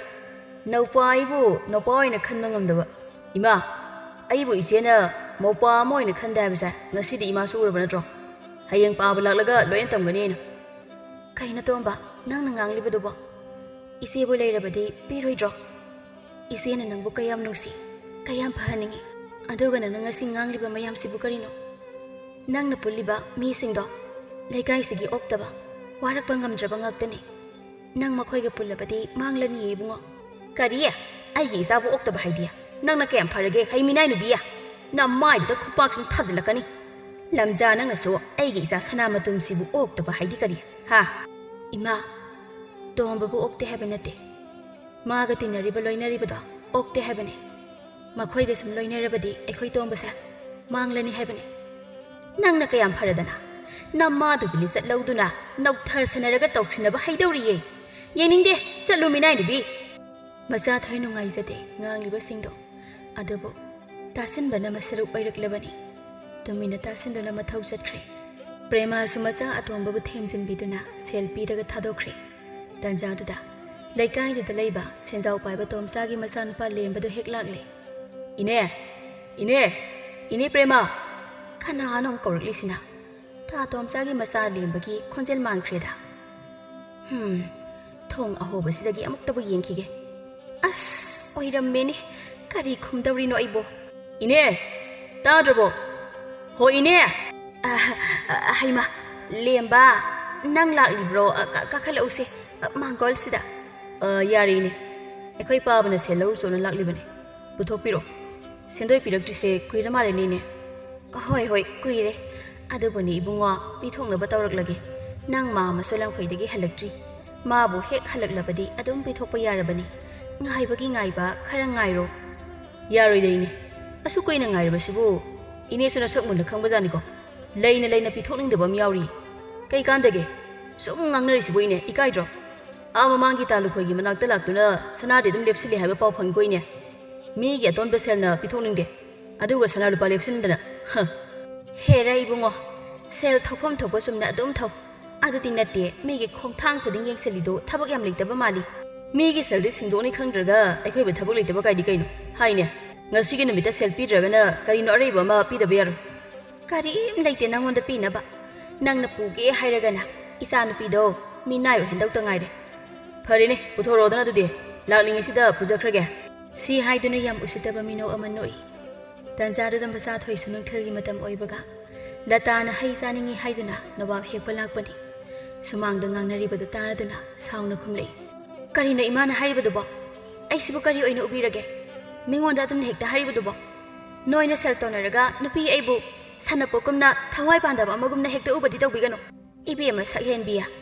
ꯅꯧꯄꯥ ꯑꯩꯕꯨ ꯅꯧꯄꯥ ꯑꯣꯏꯅ ꯈꯟꯕ ꯉꯝꯗꯕ꯫ ꯏꯃꯥ, ꯑꯩꯕꯨ ꯏꯆꯦꯅ ꯃꯧꯄꯥ ꯑꯃ ꯑꯣꯏꯅ ꯈꯟꯗꯦ ꯍꯥꯏꯕꯁꯦ ꯉꯁꯤꯗꯤ ꯏꯃꯥꯁꯨ ꯎꯔꯕ ꯅꯠꯇ꯭ꯔꯣ? ꯍꯌꯦꯡ ꯄꯥꯕ ꯂꯥꯛꯂꯒ ꯂꯣꯏꯅ ꯇꯝꯒꯅꯤ ꯑꯩꯅ꯫ ꯀꯩꯅꯣ ꯇꯣꯝꯕ, ꯅꯪꯅ ꯉꯥꯡꯂꯤꯕꯗꯨꯕꯣ? ꯏꯆꯦꯕꯨ ꯂꯩꯔꯕꯗꯤ ꯄꯤꯔꯣꯏꯗ꯭ꯔꯣ? ꯏꯆꯦꯅ ꯅꯪꯕꯨ ꯀꯌꯥꯝ ꯅꯨꯡꯁꯤ, ꯀꯌꯥꯝ ꯐꯍꯟꯅꯤꯡꯉꯤ꯫ ꯑꯗꯨꯒ ꯅꯪꯅ ꯉꯁꯤ ꯉꯥꯡꯂꯤꯕ ꯃꯌꯥꯝꯁꯤꯕꯨ ꯀꯔꯤꯅꯣ? ꯅꯪꯅ ꯄꯨꯜꯂꯤꯕ ꯃꯤꯁꯤꯡꯗꯣ ꯂꯩꯀꯥꯏꯁꯤꯒꯤ ꯑꯣꯛꯇꯕ, ꯋꯥꯔꯛꯄ ꯉꯝꯗ꯭ꯔꯕ ꯉꯥꯛꯇꯅꯤ꯫ ꯅꯪ ꯃꯈꯣꯏꯒ ꯄꯨꯜꯂꯕꯗꯤ ꯃꯥꯡꯂꯅꯤꯌꯦ ꯏꯕꯨꯡꯉꯣ꯫ ꯀꯔꯤ? ꯑꯩꯒꯤ ꯏꯆꯥꯕꯨ ꯑꯣꯛꯇꯕ ꯍꯥꯏꯗꯤ? ꯅꯪꯅ ꯀꯌꯥꯝ ꯐꯔꯒꯦ, ꯍꯩ ꯃꯤꯅꯥꯏ ꯅꯨꯕꯤ? ꯅꯃꯥꯏꯗꯨꯗ ꯈꯨꯄꯥꯛꯁꯤꯅ ꯊꯥꯖꯤꯜꯂꯛꯀꯅꯤ꯫ ꯂꯝꯖꯥ, ꯅꯪꯅꯁꯨ ꯑꯩꯒꯤ ꯏꯆꯥ ꯁꯅꯥ ꯃꯇꯨꯝꯁꯤꯕꯨ ꯑꯣꯛꯇꯕ ꯍꯥꯏꯗꯤ ꯀꯔꯤ? ꯍꯥ? ꯏꯃꯥ, ꯇꯣꯝꯕꯕꯨ ꯑꯣꯛꯇꯦ ꯍꯥꯏꯕ ꯅꯠꯇꯦ꯫ ꯃꯥꯒ ꯇꯤꯟꯅꯔꯤꯕ ꯂꯣꯏꯅꯔꯤꯕꯗꯣ ꯑꯣꯛꯇꯦ ꯍꯥꯏꯕꯅꯤ꯫ ꯃꯈꯣꯏꯒ ꯁꯨꯝ ꯂꯣꯏꯅꯔꯕꯗꯤ ꯑꯩꯈꯣꯏ ꯇꯣꯝꯕꯁꯦ ꯃꯥꯡꯂꯅꯤ ꯍꯥꯏꯕꯅꯤ꯫ ꯅꯪꯅ ꯀꯌꯥꯝ ꯐꯔꯗꯅ ꯅꯃꯥꯗꯨꯒꯤ ꯂꯤꯆꯠ ꯂꯧꯗꯨꯅ ꯅꯧꯊꯁꯟꯅꯔꯒ ꯇꯧꯁꯤꯟꯅꯕ ꯍꯩꯗꯧꯔꯤꯌꯦ꯫ ꯌꯦꯡꯅꯤꯡꯗꯦ, ꯆꯠꯂꯨ ꯃꯤꯅꯥꯏ ꯅꯨꯄꯤ꯫ ꯃꯆꯥ ꯊꯣꯏ ꯅꯨꯡꯉꯥꯏꯖꯗꯦ ꯉꯥꯡꯂꯤꯕꯁꯤꯡꯗꯣ꯫ ꯑꯗꯨꯕꯨ ꯇꯥꯁꯤꯟꯕꯅ ꯃꯁꯔꯨꯛ ꯑꯣꯏꯔꯛꯂꯕꯅꯤ꯫ ꯇꯨꯃꯤꯟꯅ ꯇꯥꯁꯤꯟꯗꯨꯅ ꯃꯊꯧ ꯆꯠꯈ꯭ꯔꯦ꯫ ꯄ꯭ꯔꯦꯃꯥꯁꯨ ꯃꯆꯥ ꯑꯇꯣꯝꯕꯕꯨ ꯊꯦꯝꯖꯤꯟꯕꯤꯗꯨꯅ ꯁꯦꯜ ꯄꯤꯔꯒ ꯊꯥꯗꯣꯛꯈ꯭ꯔꯦ꯫ ꯇꯟꯖꯥꯗꯨꯗ ꯂꯩꯀꯥꯏꯗꯨꯗ ꯂꯩꯕ ꯁꯦꯟꯖꯥꯎ ꯄꯥꯏꯕ ꯇꯣꯝꯆꯥꯒꯤ ꯃꯆꯥꯅꯨꯄꯥ ꯂꯦꯝꯕꯗꯨ ꯍꯦꯛ ꯂꯥꯛꯂꯦ꯫ "ꯏꯅꯦ! ꯏꯅꯦ! ꯏꯅꯦ ꯄ꯭ꯔꯦꯃꯥ!" ꯀꯅꯥꯅꯣ ꯑꯃꯨꯛ ꯀꯧꯔꯛꯂꯤꯁꯤꯅ? ꯇꯥ ꯇꯣꯝꯆꯥꯒꯤ ꯃꯆꯥ ꯂꯦꯝꯕꯒꯤ ꯈꯣꯟꯖꯦꯜ ꯃꯥꯟꯈ꯭ꯔꯦꯗ꯫ ꯍꯝ, ꯊꯣꯡ ꯑꯍꯣꯕꯁꯤꯗꯒꯤ ꯑꯃꯨꯛꯇꯕꯨ ꯌꯦꯡꯈꯤꯒꯦ꯫ ꯑꯁ, ꯑꯣꯏꯔꯝꯃꯦꯅꯦ꯫ ꯀꯔꯤ ꯈꯨꯝꯗꯧꯔꯤꯅꯣ ꯑꯩꯕꯣ? "ꯏꯅꯦ! ꯇꯥꯗ꯭ꯔꯕꯣ? ꯍꯣ, ꯏꯅꯦ!" ꯑ, ꯑ, ꯍꯩꯃꯥ, ꯂꯦꯝꯕ, ꯅꯪ ꯂꯥꯛꯂꯤꯕ꯭ꯔꯣ? ꯑ, ꯀꯥ-, ꯀꯥꯈꯠꯂꯛꯎꯁꯦ, ꯑ, ꯃꯥꯡꯒꯣꯜꯁꯤꯗ꯫ "ꯑ, ꯌꯥꯔꯦ, ꯏꯅꯦ꯫ ꯑꯩꯈꯣꯏ ꯄꯥꯕꯅ ꯁꯦꯜ ꯂꯧꯔꯨꯆꯣꯅ ꯂꯥꯛꯂꯤꯕꯅꯦ꯫ ꯄꯨꯊꯣꯛꯄꯤꯔꯣ꯫ ꯁꯦꯟꯗꯣꯏ ꯄꯤꯔꯛꯇ꯭ꯔꯤꯁꯦ ꯀꯨꯏꯔ ꯃꯥꯜꯂꯦꯅꯦ, ꯏꯅꯦ?" "ꯍꯣꯏ, ꯍꯣꯏ, ꯀꯨꯏꯔꯦ꯫ ꯑꯗꯨꯕꯨꯅꯦ, ꯏꯕꯨꯡꯉꯣ, ꯄꯤꯊꯣꯛꯅꯕ ꯇꯧꯔꯛꯂꯒꯦ꯫ ꯅꯪ ꯃꯥ ꯑꯃꯁꯨ ꯂꯝꯈꯩꯗꯒꯤ ꯍꯜꯂꯛꯇ꯭ꯔꯤ꯫ ꯃꯥꯕꯨ ꯍꯦꯛ ꯍꯜꯂꯛꯂꯕꯗꯤ ꯑꯗꯨꯝ ꯄꯤꯊꯣꯛꯄ ꯌꯥꯔꯕꯅꯤ꯫ ꯉꯥꯏꯕꯒꯤ ꯉꯥꯏꯕ, ꯈꯔ ꯉꯥꯏꯔꯣ꯫" "ꯌꯥꯔꯣꯏꯗ, ꯏꯅꯦ꯫ ꯑꯁꯨꯛ ꯀꯨꯏꯅ ꯉꯥꯏꯔꯕꯁꯤꯕꯨ ꯏꯅꯦꯁꯨ ꯅꯁꯛ ꯃꯨꯟꯅ ꯈꯪꯕꯖꯥꯠꯅꯤꯀꯣ꯫ ꯂꯩꯅ ꯂꯩꯅ ꯄꯤꯊꯣꯛꯅꯤꯡꯗꯕ ꯑꯃ ꯌꯥꯎꯔꯤ꯫ ꯀꯩ ꯀꯥꯟꯗꯒꯦ? ꯁꯨꯝ ꯉꯥꯡꯅꯔꯤꯁꯤꯕꯨ ꯏꯅꯦ, ꯏꯀꯥꯏꯗ꯭ꯔꯣ? ꯑꯥ ꯃꯃꯥꯡꯒꯤ ꯇꯥ ꯂꯨꯈꯣꯏꯒꯤ ꯃꯅꯥꯛꯇ ꯂꯥꯛꯇꯨꯅ ꯁꯅꯥꯗꯤ ꯑꯗꯨꯝ ꯂꯦꯞꯁꯤꯜꯂꯤ ꯍꯥꯏꯕ ꯄꯥꯎ ꯐꯪꯉꯤꯀꯣ ꯏꯅꯦ꯫ ꯃꯤꯒꯤ ꯑꯇꯣꯟꯕ ꯁꯦꯜꯅ ꯄꯤꯊꯣꯛꯅꯤꯡꯗꯦ, ꯑꯗꯨꯒ ꯁꯅꯥ ꯂꯨꯄꯥ ꯂꯦꯞꯁꯤꯟꯗꯅ꯫ ꯍ꯫ ꯍꯦꯔꯥ ꯏꯕꯨꯡꯉꯣ, ꯁꯦꯜ ꯊꯧꯐꯝ ꯊꯣꯛꯄ ꯆꯨꯝꯅ ꯑꯗꯨꯝ ꯊꯧ꯫ ꯑꯗꯨꯗꯤ ꯅꯠꯇꯦ, ꯃꯤꯒꯤ ꯈꯣꯡꯊꯥꯡ ꯈꯨꯗꯤꯡ ꯌꯦꯡꯁꯤꯜꯂꯤꯗꯣ ꯊꯕꯛ ꯌꯥꯝ ꯂꯩꯇꯕ ꯃꯥꯜꯂꯤ꯫ ꯃꯤꯒꯤ ꯁꯦꯜꯗꯤ ꯁꯤꯡꯗꯣꯛꯅꯤ ꯈꯪꯗ꯭ꯔꯒ ꯑꯩꯈꯣꯏꯕꯨ ꯊꯕꯛ ꯂꯩꯇꯕ ꯀꯥꯏꯗꯤ ꯀꯩꯅꯣ? ꯍꯥꯏꯅꯦ, ꯉꯁꯤꯒꯤ ꯅꯨꯃꯤꯠꯇ ꯁꯦꯜ ꯄꯤꯗ꯭ꯔꯒꯅ ꯀꯔꯤꯅꯣ ꯑꯔꯩꯕ ꯑꯃ ꯄꯤꯗꯕ ꯌꯥꯔꯣꯏ꯫ ꯀꯔꯤꯝ ꯂꯩꯇꯦ ꯅꯪꯉꯣꯟꯗ ꯄꯤꯅꯕ꯫ ꯅꯪꯅ ꯄꯨꯒꯦ ꯍꯥꯏꯔꯒꯅ ꯏꯆꯥꯅꯨꯄꯤꯗꯣ ꯃꯤꯅꯥꯏ ꯑꯣꯏꯍꯟꯗꯧꯇ ꯉꯥꯏꯔꯦ꯫ ꯐꯔꯦꯅꯦ, ꯄꯨꯊꯣꯔꯛꯑꯣꯗꯅ ꯑꯗꯨꯗꯤ꯫ ꯂꯥꯛꯂꯤꯉꯩꯁꯤꯗ ꯄꯨꯖꯈ꯭ꯔꯒꯦ꯫ ꯁꯤ ꯍꯥꯏꯗꯨꯅ ꯌꯥꯝ ꯎꯁꯤꯠꯇꯕ ꯃꯤꯅꯣꯛ ꯑꯃ ꯅꯣꯛꯏ꯫ ꯇꯟꯖꯥꯗꯨꯗ ꯃꯆꯥ ꯊꯣꯏꯁꯨ ꯅꯨꯡꯊꯤꯜꯒꯤ ꯃꯇꯝ ꯑꯣꯏꯕꯒ ꯂꯇꯥꯅ ꯍꯩ ꯆꯥꯅꯤꯡꯏ ꯍꯥꯏꯗꯨꯅ ꯅꯋꯥꯞ ꯍꯦꯛꯄ ꯂꯥꯛꯄꯅꯤ꯫ ꯁꯨꯃꯥꯡꯗ ꯉꯥꯡꯅꯔꯤꯕꯗꯨ ꯇꯥꯔꯗꯨꯅ ꯁꯥꯎꯅ ꯈꯨꯝꯂꯛꯏ꯫ ꯀꯔꯤꯅꯣ ꯏꯃꯥꯅ ꯍꯥꯏꯔꯤꯕꯗꯨꯕꯣ? ꯑꯩꯁꯤꯕꯨ ꯀꯔꯤ ꯑꯣꯏꯅ ꯎꯕꯤꯔꯒꯦ? ꯃꯤꯉꯣꯟꯗ ꯑꯗꯨꯝꯅ ꯍꯦꯛꯇ ꯍꯥꯏꯔꯤꯕꯗꯨꯕꯣ? ꯅꯣꯏꯅ ꯁꯦꯜ ꯇꯧꯅꯔꯒ ꯅꯨꯄꯤ ꯑꯩꯕꯨ ꯁꯥꯟꯅꯄꯣꯠꯀꯨꯝꯅ ꯊꯋꯥꯏ ꯄꯥꯟꯗꯕ ꯑꯃꯒꯨꯝꯅ ꯍꯦꯛꯇ ꯎꯕꯗꯤ ꯇꯧꯕꯤꯒꯅꯨ꯫ ꯏꯕꯦꯝꯃ ꯁꯛꯍꯦꯟꯕꯤ,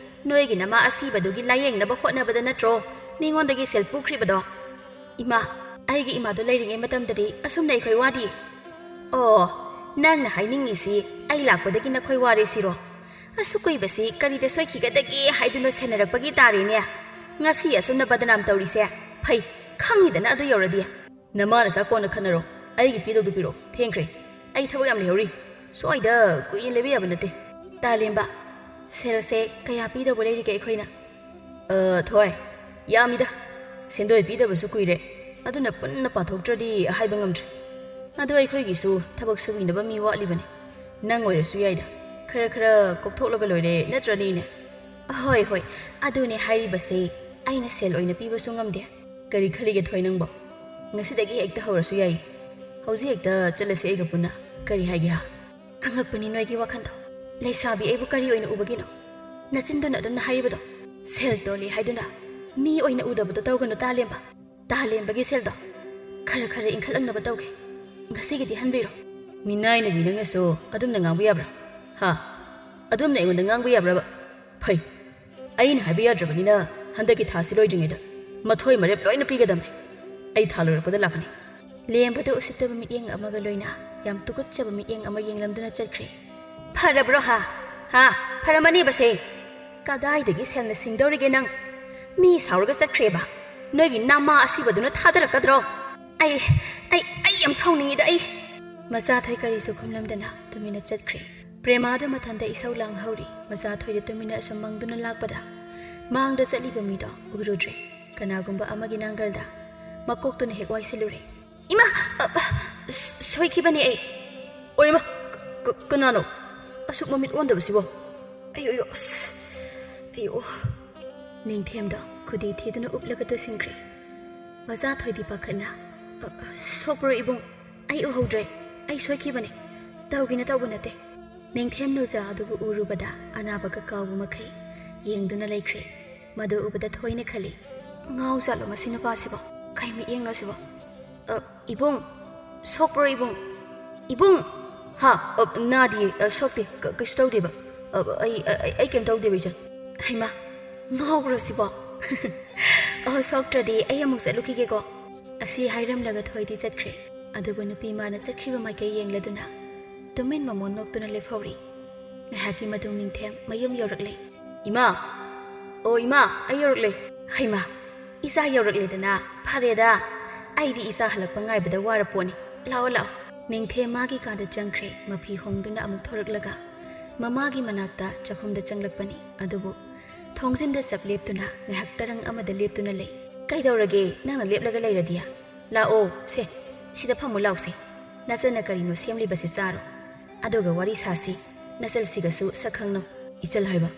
ꯅꯣꯏꯒꯤ ꯅꯃꯥ ꯑꯁꯤꯕꯗꯨꯒꯤ ꯂꯥꯌꯦꯡꯅꯕ ꯍꯣꯠꯅꯕꯗ ꯅꯠꯇ꯭ꯔꯣ ꯃꯤꯉꯣꯟꯗꯒꯤ ꯁꯦꯜ ꯄꯨꯈ꯭ꯔꯤꯕꯗꯣ? ꯏꯃꯥ, ꯑꯩꯒꯤ ꯏꯃꯥꯗꯣ ꯂꯩꯔꯤꯉꯩ ꯃꯇꯝꯗꯗꯤ ꯑꯁꯨꯝꯅ ꯑꯩꯈꯣꯏ ꯋꯥꯗꯤ꯫ ꯑꯣ, ꯅꯪꯅ ꯍꯥꯏꯅꯤꯡꯉꯤꯁꯤ ꯑꯩ ꯂꯥꯛꯄꯗꯒꯤ ꯅꯈꯣꯏ ꯋꯥꯔꯦ ꯁꯤꯔꯣ? ꯑꯁꯨꯛ ꯀꯨꯏꯕꯁꯤ ꯀꯔꯤꯗ ꯁꯣꯏꯈꯤꯒꯗꯒꯦ ꯍꯥꯏꯗꯨꯅ ꯁꯦꯟꯅꯔꯛꯄꯒꯤ ꯇꯥꯔꯦꯅꯦ꯫ ꯉꯁꯤ ꯑꯁꯨꯝꯅ ꯕꯗꯅꯥꯝ ꯇꯧꯔꯤꯁꯦ꯫ ꯐꯩ, ꯈꯪꯉꯤꯗꯅ ꯑꯗꯨ ꯌꯧꯔꯗꯤ꯫ ꯅꯃꯥ ꯅꯆꯥ ꯀꯣꯟꯅ ꯈꯟꯅꯔꯣ, ꯑꯩꯒꯤ ꯄꯤꯗꯧꯗꯨ ꯄꯤꯔꯛꯑꯣ, ꯊꯦꯡꯈ꯭ꯔꯦ꯫ ꯑꯩ ꯊꯕꯛ ꯌꯥꯝ ꯂꯩꯍꯧꯔꯤ꯫ ꯁ꯭ꯋꯥꯏꯗ ꯀꯨꯏꯅ ꯂꯩꯕ ꯌꯥꯕ ꯅꯠꯇꯦ꯫ ꯇꯥꯂꯦꯝꯕ, ꯁꯦꯜꯁꯦ ꯀꯌꯥ ꯄꯤꯗꯧꯕ ꯂꯩꯔꯤꯒꯦ ꯑꯩꯈꯣꯏꯅ? ꯑ, ꯊꯣꯏ, ꯌꯥꯝꯃꯤꯗ꯫ ꯁꯦꯟꯗꯣꯏ ꯄꯤꯗꯕꯁꯨ ꯀꯨꯏꯔꯦ, ꯑꯗꯨꯅ ꯄꯨꯟꯅ ꯄꯥꯊꯣꯛꯇ꯭ꯔꯗꯤ ꯍꯥꯏꯕ ꯉꯝꯗ꯭ꯔꯦ꯫ ꯑꯗꯣ ꯑꯩꯈꯣꯏꯒꯤꯁꯨ ꯊꯕꯛ ꯁꯨꯕꯤꯅꯕ ꯃꯤ ꯋꯥꯠꯂꯤꯕꯅꯤ꯫ ꯅꯪ ꯑꯣꯏꯔꯁꯨ ꯌꯥꯏꯗ, ꯈꯔ ꯈꯔ ꯀꯣꯛꯊꯣꯛꯂꯒ ꯂꯣꯏꯔꯦ, ꯅꯠꯇ꯭ꯔꯅꯦ ꯏꯅꯦ? ꯍꯣꯏ, ꯍꯣꯏ, ꯑꯗꯨꯅꯦ ꯍꯥꯏꯔꯤꯕꯁꯦ꯫ ꯑꯩꯅ ꯁꯦꯜ ꯑꯣꯏꯅ ꯄꯤꯕꯁꯨ ꯉꯝꯗꯦ꯫ ꯀꯔꯤ ꯈꯜꯂꯤꯒꯦ ꯊꯣꯏ ꯅꯪꯕꯣ? ꯉꯁꯤꯗꯒꯤ ꯍꯦꯛꯇ ꯍꯧꯔꯁꯨ ꯌꯥꯏ꯫ ꯍꯧꯖꯤꯛ ꯍꯦꯛꯇ ꯆꯠꯂꯁꯤ ꯑꯩꯒ ꯄꯨꯟꯅ꯫ ꯀꯔꯤ ꯍꯥꯏꯒꯦ ꯍꯥ? ꯑꯉꯛꯄꯅꯤ ꯅꯣꯏꯒꯤ ꯋꯥꯈꯜꯗꯣ꯫ ꯂꯩꯁꯥꯕꯤ ꯑꯩꯕꯨ ꯀꯔꯤ ꯑꯣꯏꯅ ꯎꯕꯒꯤꯅꯣ? ꯅꯆꯤꯟꯗꯨꯅ ꯑꯗꯨꯝꯅ ꯍꯥꯏꯔꯤꯕꯗꯣ꯫ ꯁꯦꯜ ꯇꯣꯜꯂꯤ ꯍꯥꯏꯗꯨꯅ ꯃꯤ ꯑꯣꯏꯅ ꯎꯗꯕꯗꯣ ꯇꯧꯒꯅꯨ ꯇꯥꯂꯦꯝꯕ꯫ ꯇꯥꯂꯦꯝꯕꯒꯤ ꯁꯦꯜꯗꯣ ꯈꯔ ꯈꯔ ꯏꯟꯈꯠꯂꯛꯅꯕ ꯇꯧꯒꯦ꯫ ꯉꯁꯤꯒꯤꯗꯤ ꯍꯟꯕꯤꯔꯣ꯫ ꯃꯤꯅꯥꯏꯅꯕꯤ ꯅꯪꯅꯁꯨ ꯑꯗꯨꯝꯅ ꯉꯥꯡꯕ ꯌꯥꯕ꯭ꯔꯥ? ꯍꯥ? ꯑꯗꯨꯝꯅ ꯑꯩꯉꯣꯟꯗ ꯉꯥꯡꯕ ꯌꯥꯕ꯭ꯔꯕ? ꯐꯩ꯫ ꯑꯩꯅ ꯍꯥꯏꯕ ꯌꯥꯗ꯭ꯔꯕꯅꯤꯅ ꯍꯟꯗꯛꯀꯤ ꯊꯥꯁꯤ ꯂꯣꯏꯗ꯭ꯔꯤꯉꯩꯗ ꯃꯊꯣꯏ ꯃꯔꯦꯞ ꯂꯣꯏꯅ ꯄꯤꯒꯗꯕꯅꯤ꯫ ꯑꯩ ꯊꯥ ꯂꯣꯏꯔꯛꯄꯗ ꯂꯥꯛꯀꯅꯤ꯫ ꯂꯦꯝꯕꯗ ꯎꯁꯤꯠꯇꯕ ꯃꯤꯠꯌꯦꯡ ꯑꯃꯒ ꯂꯣꯏꯅ ꯌꯥꯝ ꯇꯨꯀꯠꯆꯕ ꯃꯤꯠꯌꯦꯡ ꯑꯃ ꯌꯦꯡꯂꯝꯗꯨꯅ ꯆꯠꯈ꯭ꯔꯦ꯫ "ꯐꯔꯕ꯭ꯔꯣ ꯍꯥ? ꯍꯥ? ꯐꯔꯝꯃꯅꯤꯕꯁꯦ? ꯀꯗꯥꯏꯗꯒꯤ ꯁꯦꯜꯅ ꯁꯤꯡꯗꯧꯔꯤꯒꯦ ꯅꯪ? ꯃꯤ ꯁꯥꯎꯔꯒ ꯆꯠꯈ꯭ꯔꯦꯕ꯫ ꯅꯣꯏꯒꯤ ꯅꯃꯥ ꯑꯁꯤꯕꯗꯨꯅ ꯊꯥꯗꯔꯛꯀꯗ꯭ꯔꯣ? ꯑꯩ, ꯑꯩ, ꯑꯩ ꯌꯥꯝ ꯁꯥꯎꯅꯤꯡꯉꯤꯗ ꯑꯩ!" ꯃꯆꯥꯊꯣꯏ ꯀꯔꯤꯁꯨ ꯈꯨꯝꯂꯝꯗꯅ ꯇꯨꯃꯤꯟꯅ ꯆꯠꯈ꯭ꯔꯦ꯫ ꯄ꯭ꯔꯦꯃꯥꯗ ꯃꯊꯟꯇ ꯏꯁꯧ ꯂꯥꯡꯍꯧꯔꯤ꯫ ꯃꯆꯥꯊꯣꯏꯗ ꯇꯨꯃꯤꯟꯅ ꯑꯁꯨꯝ ꯃꯪꯗꯨꯅ ꯂꯥꯛꯄꯗ ꯃꯥꯡꯗ ꯆꯠꯂꯤꯕ ꯃꯤꯗꯣ ꯎꯔꯨꯗ꯭ꯔꯦ꯫ ꯀꯅꯥꯒꯨꯝꯕ ꯑꯃꯒꯤ ꯅꯥꯡꯒꯜꯗ ꯃꯀꯣꯛꯇꯨꯅ ꯍꯦꯛ ꯋꯥꯏꯁꯤꯜꯂꯨꯔꯦ꯫ "ꯏꯃꯥ! ꯑ, ꯑ, ꯁ-, ꯁꯣꯏꯈꯤꯕꯅꯦ ꯑꯩ!" "ꯑꯣꯏꯃ! ꯀ-, ꯀ-, ꯀꯅꯥꯅꯣ ꯑꯁꯨꯛ ꯃꯃꯤꯠ ꯑꯣꯟꯗꯕꯁꯤꯕꯣ? ꯑꯌꯣ, ꯑꯌꯣ, ꯑꯁ, ꯑꯌꯣ!" ꯅꯤꯡꯊꯦꯝꯗꯣ ꯈꯨꯗꯤ ꯊꯤꯗꯨꯅ ꯎꯞꯂꯒ ꯇꯨꯁꯤꯟꯈ꯭ꯔꯦ꯫ ꯃꯆꯥꯊꯣꯏꯗꯤ ꯄꯥꯈꯠꯅ, "ꯑ, ꯑ, ꯁꯣꯛꯄ꯭ꯔꯣ ꯏꯕꯨꯡ? ꯑꯩ ꯎꯍꯧꯗ꯭ꯔꯦ꯫ ꯑꯩ ꯁꯣꯏꯈꯤꯕꯅꯦ꯫ ꯇꯧꯒꯦꯅ ꯇꯧꯕ ꯅꯠꯇꯦ꯫" ꯅꯤꯡꯊꯦꯝ ꯅꯨꯡꯖꯥ ꯑꯗꯨꯕꯨ ꯎꯔꯨꯕꯗ ꯑꯅꯥꯕꯒ ꯀꯥꯎꯕ ꯃꯈꯩ ꯌꯦꯡꯗꯨꯅ ꯂꯩꯈ꯭ꯔꯦ꯫ ꯃꯗꯨ ꯎꯕꯗ ꯊꯣꯏꯅ ꯈꯜꯂꯤ, "ꯉꯥꯎꯖꯥꯠꯂꯣ ꯃꯁꯤ ꯅꯨꯄꯥꯁꯤꯕꯣ? ꯀꯩ ꯃꯤꯠꯌꯦꯡꯅꯣ ꯑꯁꯤꯕꯣ? ꯑ, ꯏꯕꯨꯡ, ꯁꯣꯛꯄ꯭ꯔꯣ ꯏꯕꯨꯡ? ꯏꯕꯨꯡ!" "ꯍꯥ? ꯑ, ꯅꯥꯗꯤꯌꯦ, ꯑ, ꯁꯣꯛꯇꯦ, ꯀ-, ꯀꯩꯁꯨ ꯇꯧꯗꯦꯕ꯫ ꯑ, ꯑꯩ, ꯑ, ꯑꯩ, ꯑꯩ ꯀꯩꯝ ꯇꯧꯗꯦꯕ, ꯏꯆꯟ꯫" "ꯍꯩꯃꯥ, ꯉꯥꯎꯕ꯭ꯔꯣ ꯁꯤꯕꯣ?" "ꯑꯣ, ꯁꯣꯛꯇ꯭ꯔꯗꯤ ꯑꯩ ꯑꯃꯨꯛ ꯆꯠꯂꯨꯈꯤꯒꯦꯀꯣ꯫" ꯑꯁꯤ ꯍꯥꯏꯔꯝꯂꯒ ꯊꯣꯏꯗꯤ ꯆꯠꯈ꯭ꯔꯦ꯫ ꯑꯗꯨꯕꯨ ꯅꯨꯄꯤ ꯃꯥꯅ ꯆꯠꯈꯤꯕ ꯃꯥꯏꯀꯩ ꯌꯦꯡꯂꯗꯨꯅ ꯇꯨꯃꯤꯟ ꯃꯃꯣꯟ ꯅꯣꯛꯇꯨꯅ ꯂꯦꯞꯍꯧꯔꯤ꯫ ꯉꯥꯏꯍꯥꯛꯀꯤ ꯃꯇꯨꯡ ꯅꯤꯡꯊꯦꯝ ꯃꯌꯨꯝ ꯌꯧꯔꯛꯂꯦ꯫ "ꯏꯃꯥ! ꯑꯣ ꯏꯃꯥ, ꯑꯩ ꯌꯧꯔꯛꯂꯦ꯫" "ꯍꯩꯃꯥ, ꯏꯆꯥ ꯌꯧꯔꯛꯂꯦꯗꯅ, ꯐꯔꯦꯗ꯫ ꯑꯩꯗꯤ ꯏꯆꯥ ꯍꯜꯂꯛꯄ ꯉꯥꯏꯕꯗ ꯋꯥꯔ ꯄꯣꯠꯅꯤ꯫ ꯂꯥꯛꯑꯣ, ꯂꯥꯛꯑꯣ꯫" ꯅꯤꯡꯊꯦꯝ ꯃꯥꯒꯤ ꯀꯥꯗ ꯆꯪꯈ꯭ꯔꯦ꯫ ꯃꯐꯤ ꯍꯣꯡꯗꯨꯅ ꯑꯃꯨꯛ ꯊꯣꯔꯛꯂꯒ ꯃꯃꯥꯒꯤ ꯃꯅꯥꯛꯇ ꯆꯥꯛꯈꯨꯝꯗ ꯆꯪꯂꯛꯄꯅꯤ꯫ ꯑꯗꯨꯕꯨ ꯊꯣꯡꯖꯤꯟꯗ ꯆꯞ ꯂꯦꯞꯇꯨꯅ ꯉꯥꯏꯍꯥꯛ ꯇꯔꯪ ꯑꯃꯗ ꯂꯦꯞꯇꯨꯅ ꯂꯩ꯫ "ꯀꯩꯗꯧꯔꯒꯦ, ꯅꯪꯅ ꯂꯦꯞꯂꯒ ꯂꯩꯔꯗꯤ? ꯂꯥꯛꯑꯣ, ꯁꯦ, ꯁꯤꯗ ꯐꯝꯃꯨ ꯂꯥꯎꯁꯦ꯫ ꯅꯆꯟꯅ ꯀꯔꯤꯅꯣ ꯁꯦꯝꯂꯤꯕꯁꯦ ꯆꯥꯔꯣ꯫ ꯑꯗꯨꯒ ꯋꯥꯔꯤ ꯁꯥꯁꯤ꯫ ꯅꯆꯜꯁꯤꯒꯁꯨ ꯁꯛ ꯈꯪꯅꯧ꯫" "ꯏꯆꯜ ꯍꯥꯏꯕ?"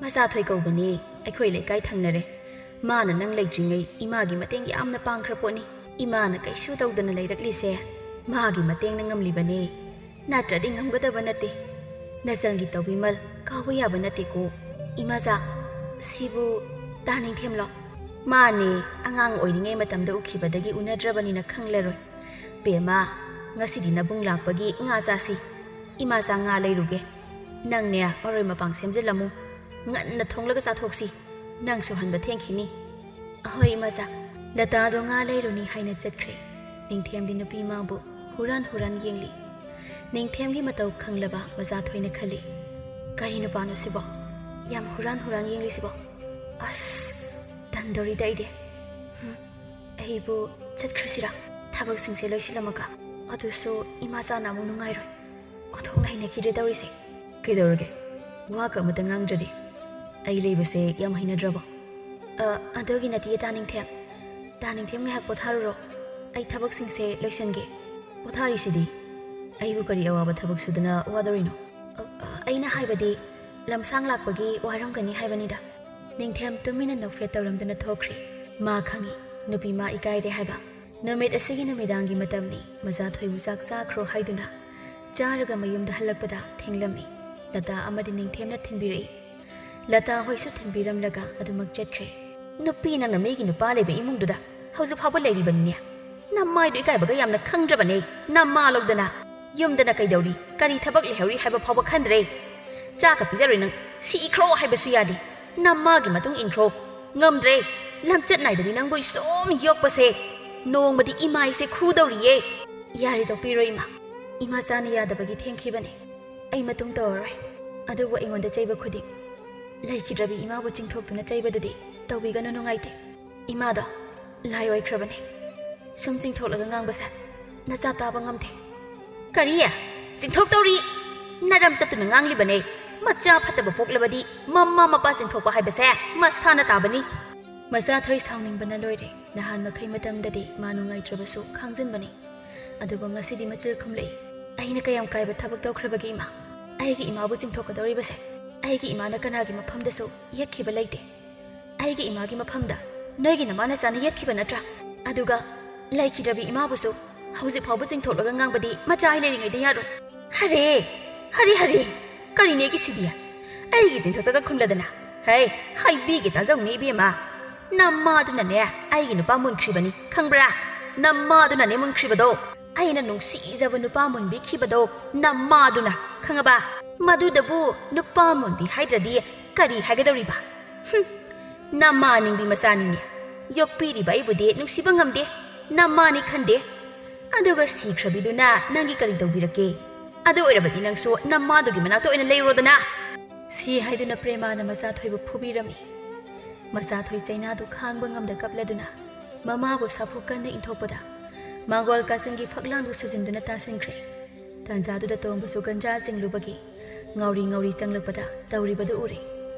"ꯃꯆꯥꯊꯣꯏ ꯀꯧꯕꯅꯦ, ꯑꯩꯈꯣꯏ ꯂꯩꯀꯥꯏ ꯊꯪꯅꯔꯦ꯫ ꯃꯥꯅ ꯅꯪ ꯂꯩꯇ꯭ꯔꯤꯉꯩ ꯏꯃꯥꯒꯤ ꯃꯇꯦꯡ ꯌꯥꯝꯅ ꯄꯥꯡꯈ꯭ꯔ ꯄꯣꯠꯅꯤ꯫ ꯏꯃꯥꯅ ꯀꯩꯁꯨ ꯇꯧꯗꯅ ꯂꯩꯔꯛꯂꯤꯁꯦ ꯃꯥꯒꯤ ꯃꯇꯦꯡꯅ ꯉꯝꯂꯤꯕꯅꯦ꯫ ꯅꯠꯇ꯭ꯔꯗꯤ ꯉꯝꯒꯗꯕ ꯅꯠꯇꯦ꯫ ꯅꯆꯜꯒꯤ ꯇꯧꯕꯤꯃꯜ ꯀꯥꯎꯕ ꯌꯥꯕ ꯅꯠꯇꯦꯀꯣ꯫" "ꯏꯃꯥꯆꯥ, ꯁꯤꯕꯨ ꯇꯥ ꯅꯤꯡꯊꯦꯝꯂꯣ?" "ꯃꯥꯅꯦ, ꯑꯉꯥꯡ ꯑꯣꯏꯔꯤꯉꯩ ꯃꯇꯝꯗ ꯎꯈꯤꯕꯗꯒꯤ ꯎꯅꯗ꯭ꯔꯕꯅꯤꯅ ꯈꯪꯂꯔꯣꯏ꯫ ꯕꯦꯝꯃ, ꯉꯁꯤꯗꯤ ꯅꯕꯨꯡ ꯂꯥꯛꯄꯒꯤ ꯉꯥ ꯆꯥꯁꯤ꯫ ꯏꯃꯥꯆꯥ ꯉꯥ ꯂꯩꯔꯨꯒꯦ꯫ ꯅꯪꯅꯦ ꯃꯔꯣꯏ ꯃꯄꯥꯡ ꯁꯦꯝꯖꯤꯜꯂꯝꯃꯨ꯫ ꯉꯟꯅ ꯊꯣꯡꯂꯒ ꯆꯥꯊꯣꯛꯁꯤ꯫ ꯅꯪꯁꯨ ꯍꯟꯕ ꯊꯦꯡꯈꯤꯅꯤ꯫" "ꯑꯍꯣꯏ ꯏꯃꯥꯆꯥ꯫" ꯂꯇꯥꯗꯣ ꯉꯥ ꯂꯩꯔꯨꯅꯤ ꯍꯥꯏꯅ ꯆꯠꯈ꯭ꯔꯦ꯫ ꯅꯤꯡꯊꯦꯝꯗꯤ ꯅꯨꯄꯤ ꯃꯥꯕꯨ ꯍꯨꯔꯥꯟ ꯍꯨꯔꯥꯟ ꯌꯦꯡꯂꯤ꯫ ꯅꯤꯡꯊꯦꯝꯒꯤ ꯃꯇꯧ ꯈꯪꯂꯕ ꯃꯆꯥꯊꯣꯏꯅ ꯈꯜꯂꯤ, "ꯀꯔꯤ ꯅꯨꯄꯥꯅꯣ ꯁꯤꯕꯣ? ꯌꯥꯝ ꯍꯨꯔꯥꯟ ꯍꯨꯔꯥꯟ ꯌꯦꯡꯂꯤꯁꯤꯕꯣ? ꯑꯁ, ꯇꯟꯗꯣꯔꯤꯗ ꯑꯩꯗꯤ꯫ ꯍꯨꯝ, ꯑꯩꯕꯨ ꯆꯠꯈ꯭ꯔꯁꯤꯔꯥ? ꯊꯕꯛꯁꯤꯡꯁꯦ ꯂꯣꯏꯁꯤꯜꯂꯝꯃꯒ꯫ ꯑꯗꯨꯁꯨ ꯏꯃꯥꯆꯥꯅ ꯑꯃꯨꯛ ꯅꯨꯡꯉꯥꯏꯔꯣꯏ꯫ ꯑꯣꯟꯊꯣꯛꯅ ꯍꯩꯅꯈꯤꯗ꯭ꯔꯦ ꯇꯧꯔꯤꯁꯦ꯫ ꯀꯩꯗꯧꯔꯒꯦ? ꯋꯥꯒ ꯑꯃꯇ ꯉꯥꯡꯗ꯭ꯔꯗꯤ꯫ ꯑꯩ ꯂꯩꯕꯁꯦ ꯌꯥꯝ ꯍꯩꯅꯗ꯭ꯔꯕꯣ?" "ꯑ, ꯑꯗꯨꯒꯤ ꯅꯠꯇꯦ, ꯇꯥ ꯅꯤꯡꯊꯦꯝ꯫ ꯇꯥ ꯅꯤꯡꯊꯦꯝ, ꯉꯥꯏꯍꯥꯛ ꯄꯣꯊꯥꯔꯨꯔꯣ꯫ ꯑꯩ ꯊꯕꯛꯁꯤꯡꯁꯦ ꯂꯣꯏꯁꯟꯒꯦ꯫" "ꯄꯣꯊꯥꯔꯤꯁꯤꯗꯤ? ꯑꯩꯕꯨ ꯀꯔꯤ ꯑꯋꯥꯕ ꯊꯕꯛ ꯁꯨꯗꯅ ꯋꯥꯗꯧꯔꯤꯅꯣ?" "ꯑ, ꯑ, ꯑꯩꯅ ꯍꯥꯏꯕꯗꯤ, ꯂꯝꯁꯥꯡ ꯂꯥꯛꯄꯒꯤ ꯋꯥꯔꯝꯒꯅꯤ ꯍꯥꯏꯕꯅꯤꯗ꯫" ꯅꯤꯡꯊꯦꯝ ꯇꯨꯃꯤꯟꯅ ꯅꯣꯛꯐꯦꯠ ꯇꯧꯔꯝꯗꯨꯅ ꯊꯣꯛꯈ꯭ꯔꯦ꯫ ꯃꯥ ꯈꯪꯏ, ꯅꯨꯄꯤ ꯃꯥ ꯏꯀꯥꯏꯔꯦ ꯍꯥꯏꯕ꯫ ꯅꯨꯃꯤꯠ ꯑꯁꯤꯒꯤ ꯅꯨꯃꯤꯗꯥꯡꯒꯤ ꯃꯇꯝꯅꯤ꯫ ꯃꯆꯥꯊꯣꯏꯕꯨ ꯆꯥꯛ ꯆꯥꯈ꯭ꯔꯣ ꯍꯥꯏꯗꯨꯅ ꯆꯥꯔꯒ ꯃꯌꯨꯝꯗ ꯍꯜꯂꯛꯄꯗ ꯊꯦꯡꯂꯝꯃꯤ꯫ ꯂꯇꯥ ꯑꯃꯗꯤ ꯅꯤꯡꯊꯦꯝꯅ ꯊꯤꯟꯕꯤꯔꯛꯏ꯫ ꯂꯇꯥ ꯍꯣꯏꯁꯨ ꯊꯤꯟꯕꯤꯔꯝꯂꯒ ꯑꯗꯨꯃꯛ ꯆꯠꯈ꯭ꯔꯦ꯫ "ꯅꯨꯄꯤ ꯅꯪꯅ ꯃꯤꯒꯤ ꯅꯨꯄꯥ ꯂꯩꯕ ꯏꯃꯨꯡꯗꯨꯗ ꯍꯧꯖꯤꯛ ꯐꯥꯎꯕ ꯂꯩꯔꯤꯕꯅꯤꯅꯦ꯫ ꯅꯃꯥꯏꯗꯨ ꯏꯀꯥꯏꯕꯒ ꯌꯥꯝꯅ ꯈꯪꯗ꯭ꯔꯕꯅꯦ꯫ ꯅꯃꯥ ꯂꯧꯗꯅ ꯌꯨꯝꯗꯅ ꯀꯩꯗꯧꯔꯤ, ꯀꯔꯤ ꯊꯕꯛ ꯂꯩꯍꯧꯔꯤ ꯍꯥꯏꯕ ꯐꯥꯎꯕ ꯈꯟꯗ꯭ꯔꯦ꯫ ꯆꯥꯛꯀ ꯄꯤꯖꯔꯣꯏ ꯅꯪ, ꯁꯤꯈ꯭ꯔꯣ ꯍꯥꯏꯕꯁꯨ ꯌꯥꯗꯦ꯫ ꯅꯃꯥꯒꯤ ꯃꯇꯨꯡ ꯏꯟꯈ꯭ꯔꯣ꯫ ꯉꯝꯗ꯭ꯔꯦ꯫ ꯂꯝꯆꯠ ꯅꯥꯏꯗꯕꯤ ꯅꯪꯕꯨ ꯏꯁꯣꯝ ꯌꯣꯛꯄꯁꯦ ꯅꯣꯡꯃꯗꯤ ꯏꯃꯥꯏꯁꯦ ꯈꯨꯗꯧꯔꯤꯌꯦ꯫" "ꯌꯥꯔꯦ, ꯇꯣꯛꯄꯤꯔꯣ ꯏꯃꯥ꯫ ꯏꯃꯥꯆꯥꯅ ꯌꯥꯗꯕꯒꯤ ꯊꯦꯡꯈꯤꯕꯅꯦ꯫ ꯑꯩ ꯃꯇꯨꯡ ꯇꯧꯔꯔꯣꯏ꯫ ꯑꯗꯨꯕꯨ ꯑꯩꯉꯣꯟꯗ ꯆꯩꯕ ꯈꯨꯗꯤꯡ, ꯂꯩꯈꯤꯗ꯭ꯔꯕꯤ ꯏꯃꯥꯕꯨ ꯆꯤꯡꯊꯣꯛꯇꯨꯅ ꯆꯩꯕꯗꯨꯗꯤ ꯇꯧꯕꯤꯒꯅꯨ, ꯅꯨꯡꯉꯥꯏꯇꯦ꯫" "ꯏꯃꯥꯗꯣ ꯂꯥꯏ ꯑꯣꯏꯈ꯭ꯔꯕꯅꯦ꯫ ꯁꯨꯝ ꯆꯤꯡꯊꯣꯛꯂꯒ ꯉꯥꯡꯕꯁꯦ ꯅꯆꯥ ꯇꯥꯕ ꯉꯝꯗꯦ꯫" "ꯀꯔꯤ? ꯆꯤꯡꯊꯣꯛꯇꯧꯔꯤ? ꯅꯔꯝ ꯆꯠꯇꯨꯅ ꯉꯥꯡꯂꯤꯕꯅꯦ꯫ ꯃꯆꯥ ꯐꯠꯇꯕ ꯄꯣꯛꯂꯕꯗꯤ ꯃꯃꯥ ꯃꯄꯥ ꯆꯤꯡꯊꯣꯛꯄ ꯍꯥꯏꯕꯁꯦ ꯃꯁꯥꯅ ꯇꯥꯕꯅꯤ꯫" ꯃꯆꯥꯊꯣꯏ ꯁꯥꯎꯅꯤꯡꯕꯅ ꯂꯣꯏꯔꯦ꯫ ꯅꯍꯥꯟ ꯃꯈꯩ ꯃꯇꯝꯗꯗꯤ ꯃꯥ ꯅꯨꯡꯉꯥꯏꯇ꯭ꯔꯕꯁꯨ ꯈꯥꯡꯖꯤꯟꯕꯅꯤ꯫ ꯑꯗꯨꯕꯨ ꯉꯁꯤꯗꯤ ꯃꯆꯤꯜ ꯈꯨꯝꯂꯛꯏ꯫ "ꯑꯩꯅ ꯀꯌꯥꯝ ꯀꯥꯏꯕ ꯊꯕꯛ ꯇꯧꯈ꯭ꯔꯕꯒꯦ ꯏꯃꯥ? ꯑꯩꯒꯤ ꯏꯃꯥꯕꯨ ꯆꯤꯡꯊꯣꯛꯀꯗꯧꯔꯤꯕꯁꯦ꯫ ꯑꯩꯒꯤ ꯏꯃꯥꯅ ꯀꯅꯥꯒꯤ ꯃꯐꯝꯗꯁꯨ ꯌꯦꯠꯈꯤꯕ ꯂꯩꯇꯦ꯫ ꯑꯩꯒꯤ ꯏꯃꯥꯒꯤ ꯃꯐꯝꯗ ꯅꯣꯏꯒꯤ ꯅꯃꯥ ꯅꯆꯥꯅ ꯌꯦꯠꯈꯤꯕ ꯅꯠꯇ꯭ꯔꯥ? ꯑꯗꯨꯒ ꯂꯩꯈꯤꯗ꯭ꯔꯕꯤ ꯏꯃꯥꯕꯨꯁꯨ ꯍꯧꯖꯤꯛ ꯐꯥꯎꯕ ꯆꯤꯡꯊꯣꯛꯂꯒ ꯉꯥꯡꯕꯗꯤ ꯃꯆꯥ ꯑꯩ ꯂꯩꯔꯤꯉꯩꯗ ꯌꯥꯔꯣꯏ꯫" "ꯍꯔꯦ, ꯍꯔꯦ, ꯍꯔꯦ, ꯀꯔꯤꯅꯦꯒꯤ ꯁꯤꯗꯤ? ꯑꯩꯒꯤ ꯆꯤꯡꯊꯣꯛꯇꯒ ꯈꯨꯝꯂꯗꯅ꯫ ꯍꯩ, ꯍꯥꯏꯕꯤꯒꯦ ꯇꯥꯖꯧꯅꯦ ꯏꯕꯦꯝꯃ꯫ ꯅꯃꯥꯗꯨꯅꯅꯦ ꯑꯩꯒꯤ ꯅꯨꯄꯥ ꯃꯨꯟꯈ꯭ꯔꯤꯕꯅꯤ, ꯈꯪꯕ꯭ꯔꯥ? ꯅꯃꯥꯗꯨꯅꯅꯦ ꯃꯨꯟꯈ꯭ꯔꯤꯕꯗꯣ꯫ ꯑꯩꯅ ꯅꯨꯡꯁꯤꯖꯕ ꯅꯨꯄꯥ ꯃꯨꯟꯕꯤꯈꯤꯕꯗꯣ ꯅꯃꯥꯗꯨꯅ, ꯈꯪꯉꯕ? ꯃꯗꯨꯗꯕꯨ ꯅꯨꯄꯥ ꯃꯨꯟꯕꯤ ꯍꯥꯏꯗ꯭ꯔꯗꯤ ꯀꯔꯤ ꯍꯥꯏꯒꯗꯧꯔꯤꯕ? ꯍꯨꯝ, ꯅꯃꯥ ꯅꯤꯡꯕꯤ ꯃꯆꯥꯅꯤꯅꯦ꯫ ꯌꯣꯛꯄꯤꯔꯤꯕ ꯑꯩꯕꯨꯗꯤ ꯅꯨꯡꯁꯤꯕ ꯉꯝꯗꯦ, ꯅꯃꯥꯅꯤ ꯈꯟꯗꯦ꯫ "ꯑꯗꯨꯒ ꯁꯤꯈ꯭ꯔꯕꯤꯗꯨꯅ ꯅꯪꯒꯤ ꯀꯔꯤ ꯇꯧꯕꯤꯔꯛꯀꯦ? ꯑꯗꯨ ꯑꯣꯏꯔꯕꯗꯤ ꯅꯪꯁꯨ ꯅꯃꯥꯗꯨꯒꯤ ꯃꯅꯥꯛꯇ ꯑꯣꯏꯅ ꯂꯩꯔꯣꯗꯅ!" ꯁꯤ ꯍꯥꯏꯗꯨꯅ ꯄ꯭ꯔꯦꯃꯥꯅ ꯃꯆꯥꯊꯣꯏꯕꯨ ꯐꯨꯕꯤꯔꯝꯃꯤ꯫ ꯃꯆꯥꯊꯣꯏ ꯆꯩꯅꯥꯗꯨ ꯈꯥꯡꯕ ꯉꯝꯗ ꯀꯞꯂꯗꯨꯅ ꯃꯃꯥꯕꯨ ꯁꯥꯐꯨ ꯀꯟꯅ ꯏꯟꯊꯣꯛꯄꯗ ꯃꯥꯡꯒꯣꯜ ꯀꯥꯆꯤꯟꯒꯤ ꯐꯛꯂꯥꯡꯗꯨ ꯁꯨꯖꯤꯟꯗꯨꯅ ꯇꯥꯁꯤꯟꯈ꯭ꯔꯦ꯫ ꯇꯥꯟꯖꯥꯗꯨꯗ ꯇꯣꯝꯕꯁꯨ ꯒꯟꯖꯥ ꯆꯤꯡꯂꯨꯕꯒꯤ ꯉꯥꯎꯔꯤ ꯉꯥꯎꯔꯤ ꯆꯪꯂꯛꯄꯗ ꯇꯧꯔꯤꯕꯗꯨ ꯎꯔꯦ꯫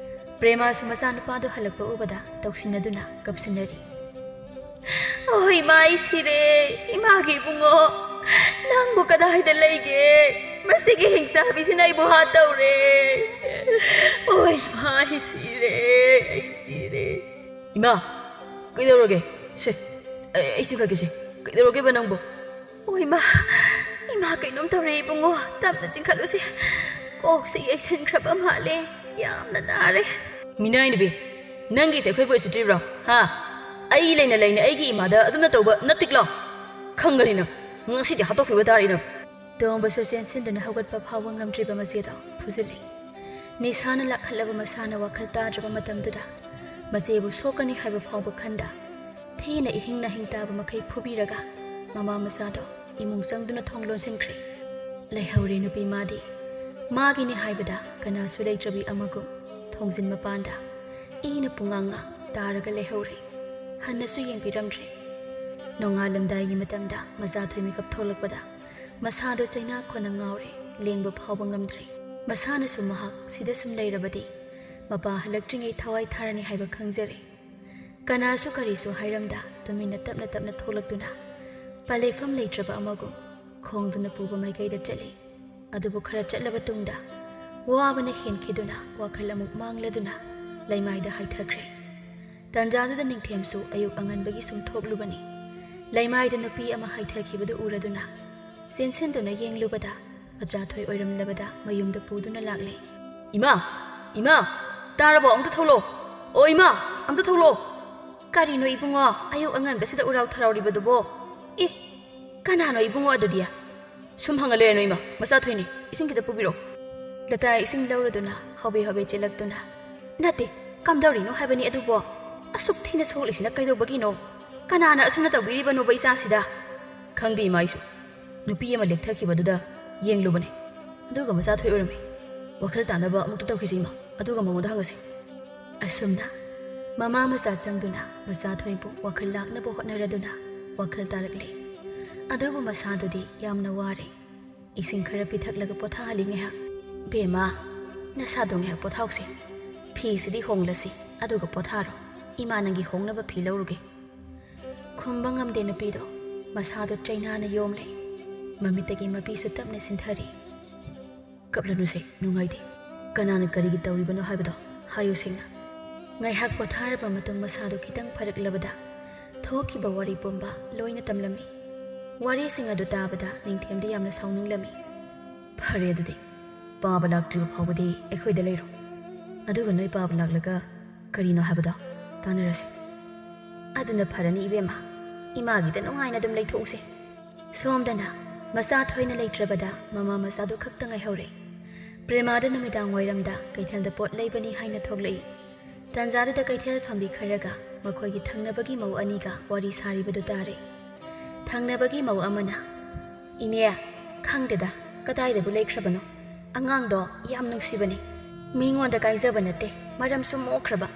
ꯄ꯭ꯔꯦꯃꯥꯁꯨ ꯃꯆꯥꯅꯨꯄꯥꯗꯨ ꯍꯜꯂꯛꯄ ꯎꯕꯗ ꯇꯧꯁꯤꯟꯅꯗꯨꯅ ꯀꯞꯁꯤꯟꯅꯔꯤ꯫ "ꯑꯣ ꯏꯃꯥ, ꯑꯩ ꯁꯤꯔꯦ! ꯏꯃꯥꯒꯤ ꯏꯕꯨꯡꯉꯣ, ꯅꯪꯕꯨ ꯀꯗꯥꯏꯗ ꯂꯩꯒꯦ? ꯃꯁꯤꯒꯤ ꯍꯤꯡꯆꯥꯕꯤꯁꯤꯅ ꯑꯩꯕꯨ ꯍꯥꯠꯇꯧꯔꯦ! ꯑꯣ ꯏꯃꯥ, ꯑꯩ ꯁꯤꯔꯦ! ꯑꯩ ꯁꯤꯔꯦ!" "ꯏꯃꯥ, ꯀꯩꯗꯧꯔꯒꯦ? ꯁꯦ, ꯑꯩ, ꯑꯩ ꯆꯤꯡꯈꯠꯀꯦꯁꯦ꯫ ꯀꯩꯗꯧꯔꯒꯦꯕ ꯅꯪꯕꯨ?" "ꯑꯣ ꯏꯃꯥ, ꯏꯃꯥ, ꯀꯩꯅꯣꯝ ꯇꯧꯔꯦ ꯏꯕꯨꯡꯉꯣ, ꯇꯞꯅ ꯆꯤꯡꯈꯠꯂꯨꯁꯦ꯫ ꯀꯣꯛꯁꯦ ꯌꯩꯁꯟꯈ꯭ꯔꯕ ꯃꯥꯜꯂꯦ, ꯌꯥꯝꯅ ꯅꯥꯔꯦ꯫" "ꯃꯤꯅꯥꯏꯅꯨꯕꯤ, ꯅꯪꯒꯤꯁꯦ ꯑꯩꯈꯣꯏꯕꯨ ꯎꯁꯤꯠꯇ꯭ꯔꯤꯕ꯭ꯔꯣ? ꯍꯥ? ꯑꯩ ꯂꯩꯅ ꯂꯩꯅ ꯑꯩꯒꯤ ꯏꯃꯥꯗ ꯑꯗꯨꯝꯅ ꯇꯧꯕ ꯅꯠꯇꯤꯛꯂꯣ? ꯈꯪꯒꯅꯤ ꯅꯪ, ꯉꯁꯤꯗꯤ ꯍꯥꯠꯇꯣꯛꯄꯤꯕ ꯇꯥꯔꯦ ꯅꯪ!" ꯇꯣꯝꯕꯁꯨ ꯆꯦꯟꯁꯤꯟꯗꯨꯅ ꯍꯧꯒꯠꯄ ꯐꯥꯎꯕ ꯉꯝꯗ꯭ꯔꯤꯕ ꯃꯆꯦꯗꯣ ꯐꯨꯖꯤꯜꯂꯤ꯫ ꯅꯤꯁꯥꯅ ꯂꯥꯛꯍꯜꯂꯕ ꯃꯁꯥꯅ ꯋꯥꯈꯜ ꯇꯥꯗ꯭ꯔꯕ ꯃꯇꯝꯗꯨꯗ ꯃꯆꯦꯕꯨ ꯁꯣꯛꯀꯅꯤ ꯍꯥꯏꯕ ꯐꯥꯎꯕ ꯈꯟꯗ ꯊꯤꯅ ꯏꯍꯤꯡ ꯅꯥꯍꯤꯡ ꯇꯥꯕ ꯃꯈꯩ ꯐꯨꯕꯤꯔꯒ ꯃꯃꯥ ꯃꯆꯥꯗꯣ ꯏꯃꯨꯡ ꯆꯪꯗꯨꯅ ꯊꯣꯡ ꯂꯣꯟꯁꯤꯟꯈ꯭ꯔꯦ꯫ ꯂꯩꯍꯧꯔꯦ ꯅꯨꯄꯤ ꯃꯥꯗꯤ꯫ ꯃꯥꯒꯤꯅꯤ ꯍꯥꯏꯕꯗ ꯀꯅꯥꯁꯨ ꯂꯩꯇ꯭ꯔꯕꯤ ꯑꯃꯒꯨꯝ ꯊꯣꯡꯖꯤꯟ ꯃꯄꯥꯟꯗ ꯏꯅ ꯄꯨꯡꯉꯥꯡ ꯉꯥꯡ ꯇꯥꯔꯒ ꯂꯩꯍꯧꯔꯦ꯫ ꯍꯟꯅꯁꯨ ꯌꯦꯡꯕꯤꯔꯝꯗ꯭ꯔꯦ꯫ ꯅꯣꯡꯉꯥꯜꯂꯝꯗꯥꯏꯒꯤ ꯃꯇꯝꯗ ꯃꯆꯥꯊꯣꯏ ꯃꯤꯀꯞ ꯊꯣꯛꯂꯛꯄꯗ ꯃꯁꯥꯗꯣ ꯆꯩꯅꯥ ꯈꯣꯟꯅ ꯉꯥꯎꯔꯦ, ꯂꯦꯡꯕ ꯐꯥꯎꯕ ꯉꯝꯗ꯭ꯔꯦ꯫ ꯃꯁꯥꯅꯁꯨ ꯃꯍꯥꯛ ꯁꯤꯗ ꯁꯨꯝ ꯂꯩꯔꯕꯗꯤ ꯃꯄꯥ ꯍꯜꯂꯛꯇ꯭ꯔꯤꯉꯩ ꯊꯋꯥꯏ ꯊꯥꯔꯅꯤ ꯍꯥꯏꯕ ꯈꯪꯖꯔꯦ꯫ ꯀꯅꯥꯁꯨ ꯀꯔꯤꯁꯨ ꯍꯥꯏꯔꯝꯗ ꯇꯨꯃꯤꯟꯅ ꯇꯞꯅ ꯇꯞꯅ ꯊꯣꯛꯂꯛꯇꯨꯅ ꯄꯂꯦꯐꯝ ꯂꯩꯇ꯭ꯔꯕ ꯑꯃꯒꯨꯝ ꯈꯣꯡꯗꯨꯅ ꯄꯨꯕ ꯃꯥꯏꯀꯩꯗ ꯆꯠꯂꯤ꯫ ꯑꯗꯨꯕꯨ ꯈꯔ ꯆꯠꯂꯕ ꯇꯨꯡꯗ ꯋꯥꯕꯅ ꯍꯦꯟꯈꯤꯗꯨꯅ ꯋꯥꯈꯜ ꯑꯃꯨꯛ ꯃꯥꯡꯂꯗꯨꯅ ꯂꯩꯃꯥꯏꯗ ꯍꯥꯏꯊꯈ꯭ꯔꯦ꯫ ꯇꯟꯖꯥꯗꯨꯗ ꯅꯤꯡꯊꯦꯝꯁꯨ ꯑꯌꯨꯛ ꯑꯉꯟꯕꯒꯤ ꯁꯨꯝ ꯊꯣꯛꯂꯨꯕꯅꯤ꯫ ꯂꯩꯃꯥꯏꯗ ꯅꯨꯄꯤ ꯑꯃ ꯍꯥꯏꯊꯈꯤꯕꯗꯨ ꯎꯔꯗꯨꯅ ꯆꯦꯟꯁꯤꯟꯗꯨꯅ ꯌꯦꯡꯂꯨꯕꯗ ꯃꯆꯥꯊꯣꯏ ꯑꯣꯏꯔꯝꯂꯕꯗ ꯃꯌꯨꯝꯗ ꯄꯨꯗꯨꯅ ꯂꯥꯛꯂꯦ꯫ "ꯏꯃꯥ! ꯏꯃꯥ! ꯇꯥꯔꯕꯣ? ꯑꯝꯇ ꯊꯣꯛꯂꯛꯑꯣ! ꯑꯣ ꯏꯃꯥ! ꯑꯝꯇ ꯊꯣꯛꯂꯛꯑꯣ!" "ꯀꯔꯤꯅꯣ ꯏꯕꯨꯡꯉꯣ, ꯑꯌꯨꯛ ꯑꯉꯟꯕꯁꯤꯗ ꯎꯔꯥꯎ ꯊꯔꯥꯎꯔꯤꯕꯗꯨꯕꯣ? ꯑꯦ, ꯀꯅꯥꯅꯣ ꯏꯕꯨꯡꯉꯣ ꯑꯗꯨꯗꯤ?" "ꯁꯨꯝ ꯍꯪꯉ ꯂꯩꯔꯅꯨ ꯏꯃꯥ, ꯃꯆꯥꯊꯣꯏꯅꯤ, ꯏꯁꯤꯡ ꯈꯤꯇ ꯄꯨꯕꯤꯔꯛꯑꯣ꯫" ꯂꯇꯥ ꯏꯁꯤꯡ ꯂꯧꯔꯗꯨꯅ ꯍꯣꯕꯦ ꯍꯣꯕꯦ ꯆꯦꯜꯂꯛꯇꯨꯅ, "ꯅꯠꯇꯦ, ꯀꯝꯗꯧꯔꯤꯅꯣ ꯍꯥꯏꯕꯅꯤ ꯑꯗꯨꯕꯣ? ꯑꯁꯨꯛ ꯊꯤꯅ ꯁꯣꯛꯂꯤꯁꯤꯅ ꯀꯩꯗꯧꯕꯒꯤꯅꯣ? ꯀꯅꯥꯅ ꯑꯁꯨꯝꯅ ꯇꯧꯕꯤꯔꯤꯕꯅꯣꯕ ꯏꯆꯥꯁꯤꯗ?" "ꯈꯪꯗꯦ ꯏꯃꯥ, ꯑꯩꯁꯨ ꯅꯨꯄꯤ ꯑꯃ ꯂꯦꯛꯊꯈꯤꯕꯗꯨꯗ ꯌꯦꯡꯂꯨꯕꯅꯦ, ꯑꯗꯨꯒ ꯃꯆꯥ ꯊꯣꯏ ꯑꯣꯏꯔꯝꯃꯦ꯫ ꯋꯥꯈꯜ ꯇꯥꯅꯕ ꯑꯃꯨꯛꯇ ꯇꯧꯈꯤꯁꯦ ꯏꯃꯥ, ꯑꯗꯨꯒ ꯃꯉꯣꯟꯗ ꯍꯪꯉꯁꯤ꯫" ꯑꯁꯨꯝꯅ ꯃꯃꯥ ꯃꯆꯥ ꯆꯪꯗꯨꯅ ꯃꯆꯥ ꯊꯣꯏꯕꯨ ꯋꯥꯈꯜ ꯂꯥꯛꯅꯕ ꯍꯣꯠꯅꯔꯗꯨꯅ ꯋꯥꯈꯜ ꯇꯥꯔꯛꯂꯦ꯫ ꯑꯗꯨꯕꯨ ꯃꯁꯥꯗꯨꯗꯤ ꯌꯥꯝꯅ ꯋꯥꯔꯦ꯫ ꯏꯁꯤꯡ ꯈꯔ ꯄꯤꯊꯛꯂꯒ ꯄꯣꯊꯥꯍꯜꯂꯤ ꯉꯥꯏꯍꯥꯛ꯫ "ꯕꯦꯝꯃ, ꯅꯁꯥꯗꯣ ꯉꯥꯏꯍꯥꯛ ꯄꯣꯊꯥꯎꯁꯦ꯫ ꯐꯤꯁꯤꯗꯤ ꯍꯣꯡꯂꯁꯤ, ꯑꯗꯨꯒ ꯄꯣꯊꯥꯔꯣ꯫ ꯏꯃꯥ ꯅꯪꯒꯤ ꯍꯣꯡꯅꯕ ꯐꯤ ꯂꯧꯔꯨꯒꯦ꯫" ꯈꯨꯝꯕ ꯉꯝꯗꯦ ꯅꯨꯄꯤꯗꯣ꯫ ꯃꯁꯥꯗꯣ ꯆꯩꯅꯥꯅ ꯌꯣꯝꯂꯦ꯫ ꯃꯃꯤꯠꯇꯒꯤ ꯃꯄꯤꯁꯨ ꯇꯞꯅ ꯆꯤꯟꯊꯔꯤ꯫ "ꯀꯞꯂꯅꯨꯁꯦ, ꯅꯨꯡꯉꯥꯏꯇꯦ꯫ ꯀꯅꯥꯅ ꯀꯔꯤꯒꯤ ꯇꯧꯔꯤꯕꯅꯣ ꯍꯥꯏꯕꯗꯣ ꯍꯥꯏꯌꯨ ꯁꯦꯡꯅ꯫" ꯉꯥꯏꯍꯥꯛ ꯄꯣꯊꯥꯔꯕ ꯃꯇꯨꯡ ꯃꯁꯥꯗꯣ ꯈꯤꯇꯪ ꯐꯔꯛꯂꯕꯗ ꯊꯣꯛꯈꯤꯕ ꯋꯥꯔꯤ ꯄꯨꯝꯕ ꯂꯣꯏꯅ ꯇꯝꯂꯝꯃꯤ꯫ ꯋꯥꯔꯤꯁꯤꯡ ꯑꯗꯨ ꯇꯥꯕꯗ ꯅꯤꯡꯊꯦꯝꯗꯤ ꯌꯥꯝꯅ ꯁꯥꯎꯅꯤꯡꯂꯝꯃꯤ꯫ "ꯐꯔꯦ ꯑꯗꯨꯗꯤ, ꯄꯥꯕ ꯂꯥꯛꯇ꯭ꯔꯤꯕ ꯐꯥꯎꯕꯗꯤ ꯑꯩꯈꯣꯏꯗ ꯂꯩꯔꯣ꯫ ꯑꯗꯨꯒ ꯅꯣꯏ ꯄꯥꯕ ꯂꯥꯛꯂꯒ ꯀꯔꯤꯅꯣ ꯍꯥꯏꯕꯗꯣ ꯇꯥꯟꯅꯔꯁꯤ꯫" "ꯑꯗꯨꯅ ꯐꯔꯅꯤ ꯏꯕꯦꯝꯃ, ꯏꯃꯥꯒꯤꯗ ꯅꯨꯡꯉꯥꯏꯅ ꯑꯗꯨꯝ ꯂꯩꯊꯣꯛꯎꯁꯦ꯫" ꯁꯣꯝꯗꯅ ꯃꯆꯥ ꯊꯣꯏꯅ ꯂꯩꯇ꯭ꯔꯕꯗ ꯃꯃꯥ ꯃꯆꯥꯗꯨ ꯈꯛꯇ ꯉꯥꯏꯍꯧꯔꯦ꯫ ꯄ꯭ꯔꯦꯃꯥꯗꯨ ꯅꯨꯃꯤꯗꯥꯡ ꯋꯥꯏꯔꯝꯗ ꯀꯩꯊꯦꯜꯗ ꯄꯣꯠ ꯂꯩꯕꯅꯤ ꯍꯥꯏꯅ ꯊꯣꯛꯂꯛꯏ꯫ ꯇꯟꯖꯥꯗꯨꯗ ꯀꯩꯊꯦꯜ ꯐꯝꯕꯤ ꯈꯔꯒ ꯃꯈꯣꯏꯒꯤ ꯊꯪꯅꯕꯒꯤ ꯃꯧ ꯑꯅꯤꯒ ꯋꯥꯔꯤ ꯁꯥꯔꯤꯕꯗꯨ ꯇꯥꯔꯦ꯫ ꯊꯪꯅꯕꯒꯤ ꯃꯧ ꯑꯃꯅ, "ꯏꯅꯦ, ꯈꯪꯗꯦꯗ, ꯀꯗꯥꯏꯗꯕꯨ ꯂꯩꯈ꯭ꯔꯕꯅꯣ? ꯑꯉꯥꯡꯗꯣ ꯌꯥꯝ ꯅꯨꯡꯁꯤꯕꯅꯤ꯫ ꯃꯤꯉꯣꯟꯗ ꯀꯥꯏꯖꯕ ꯅꯠꯇꯦ, ꯃꯔꯝꯁꯨ ꯃꯣꯛꯈ꯭ꯔꯕ꯫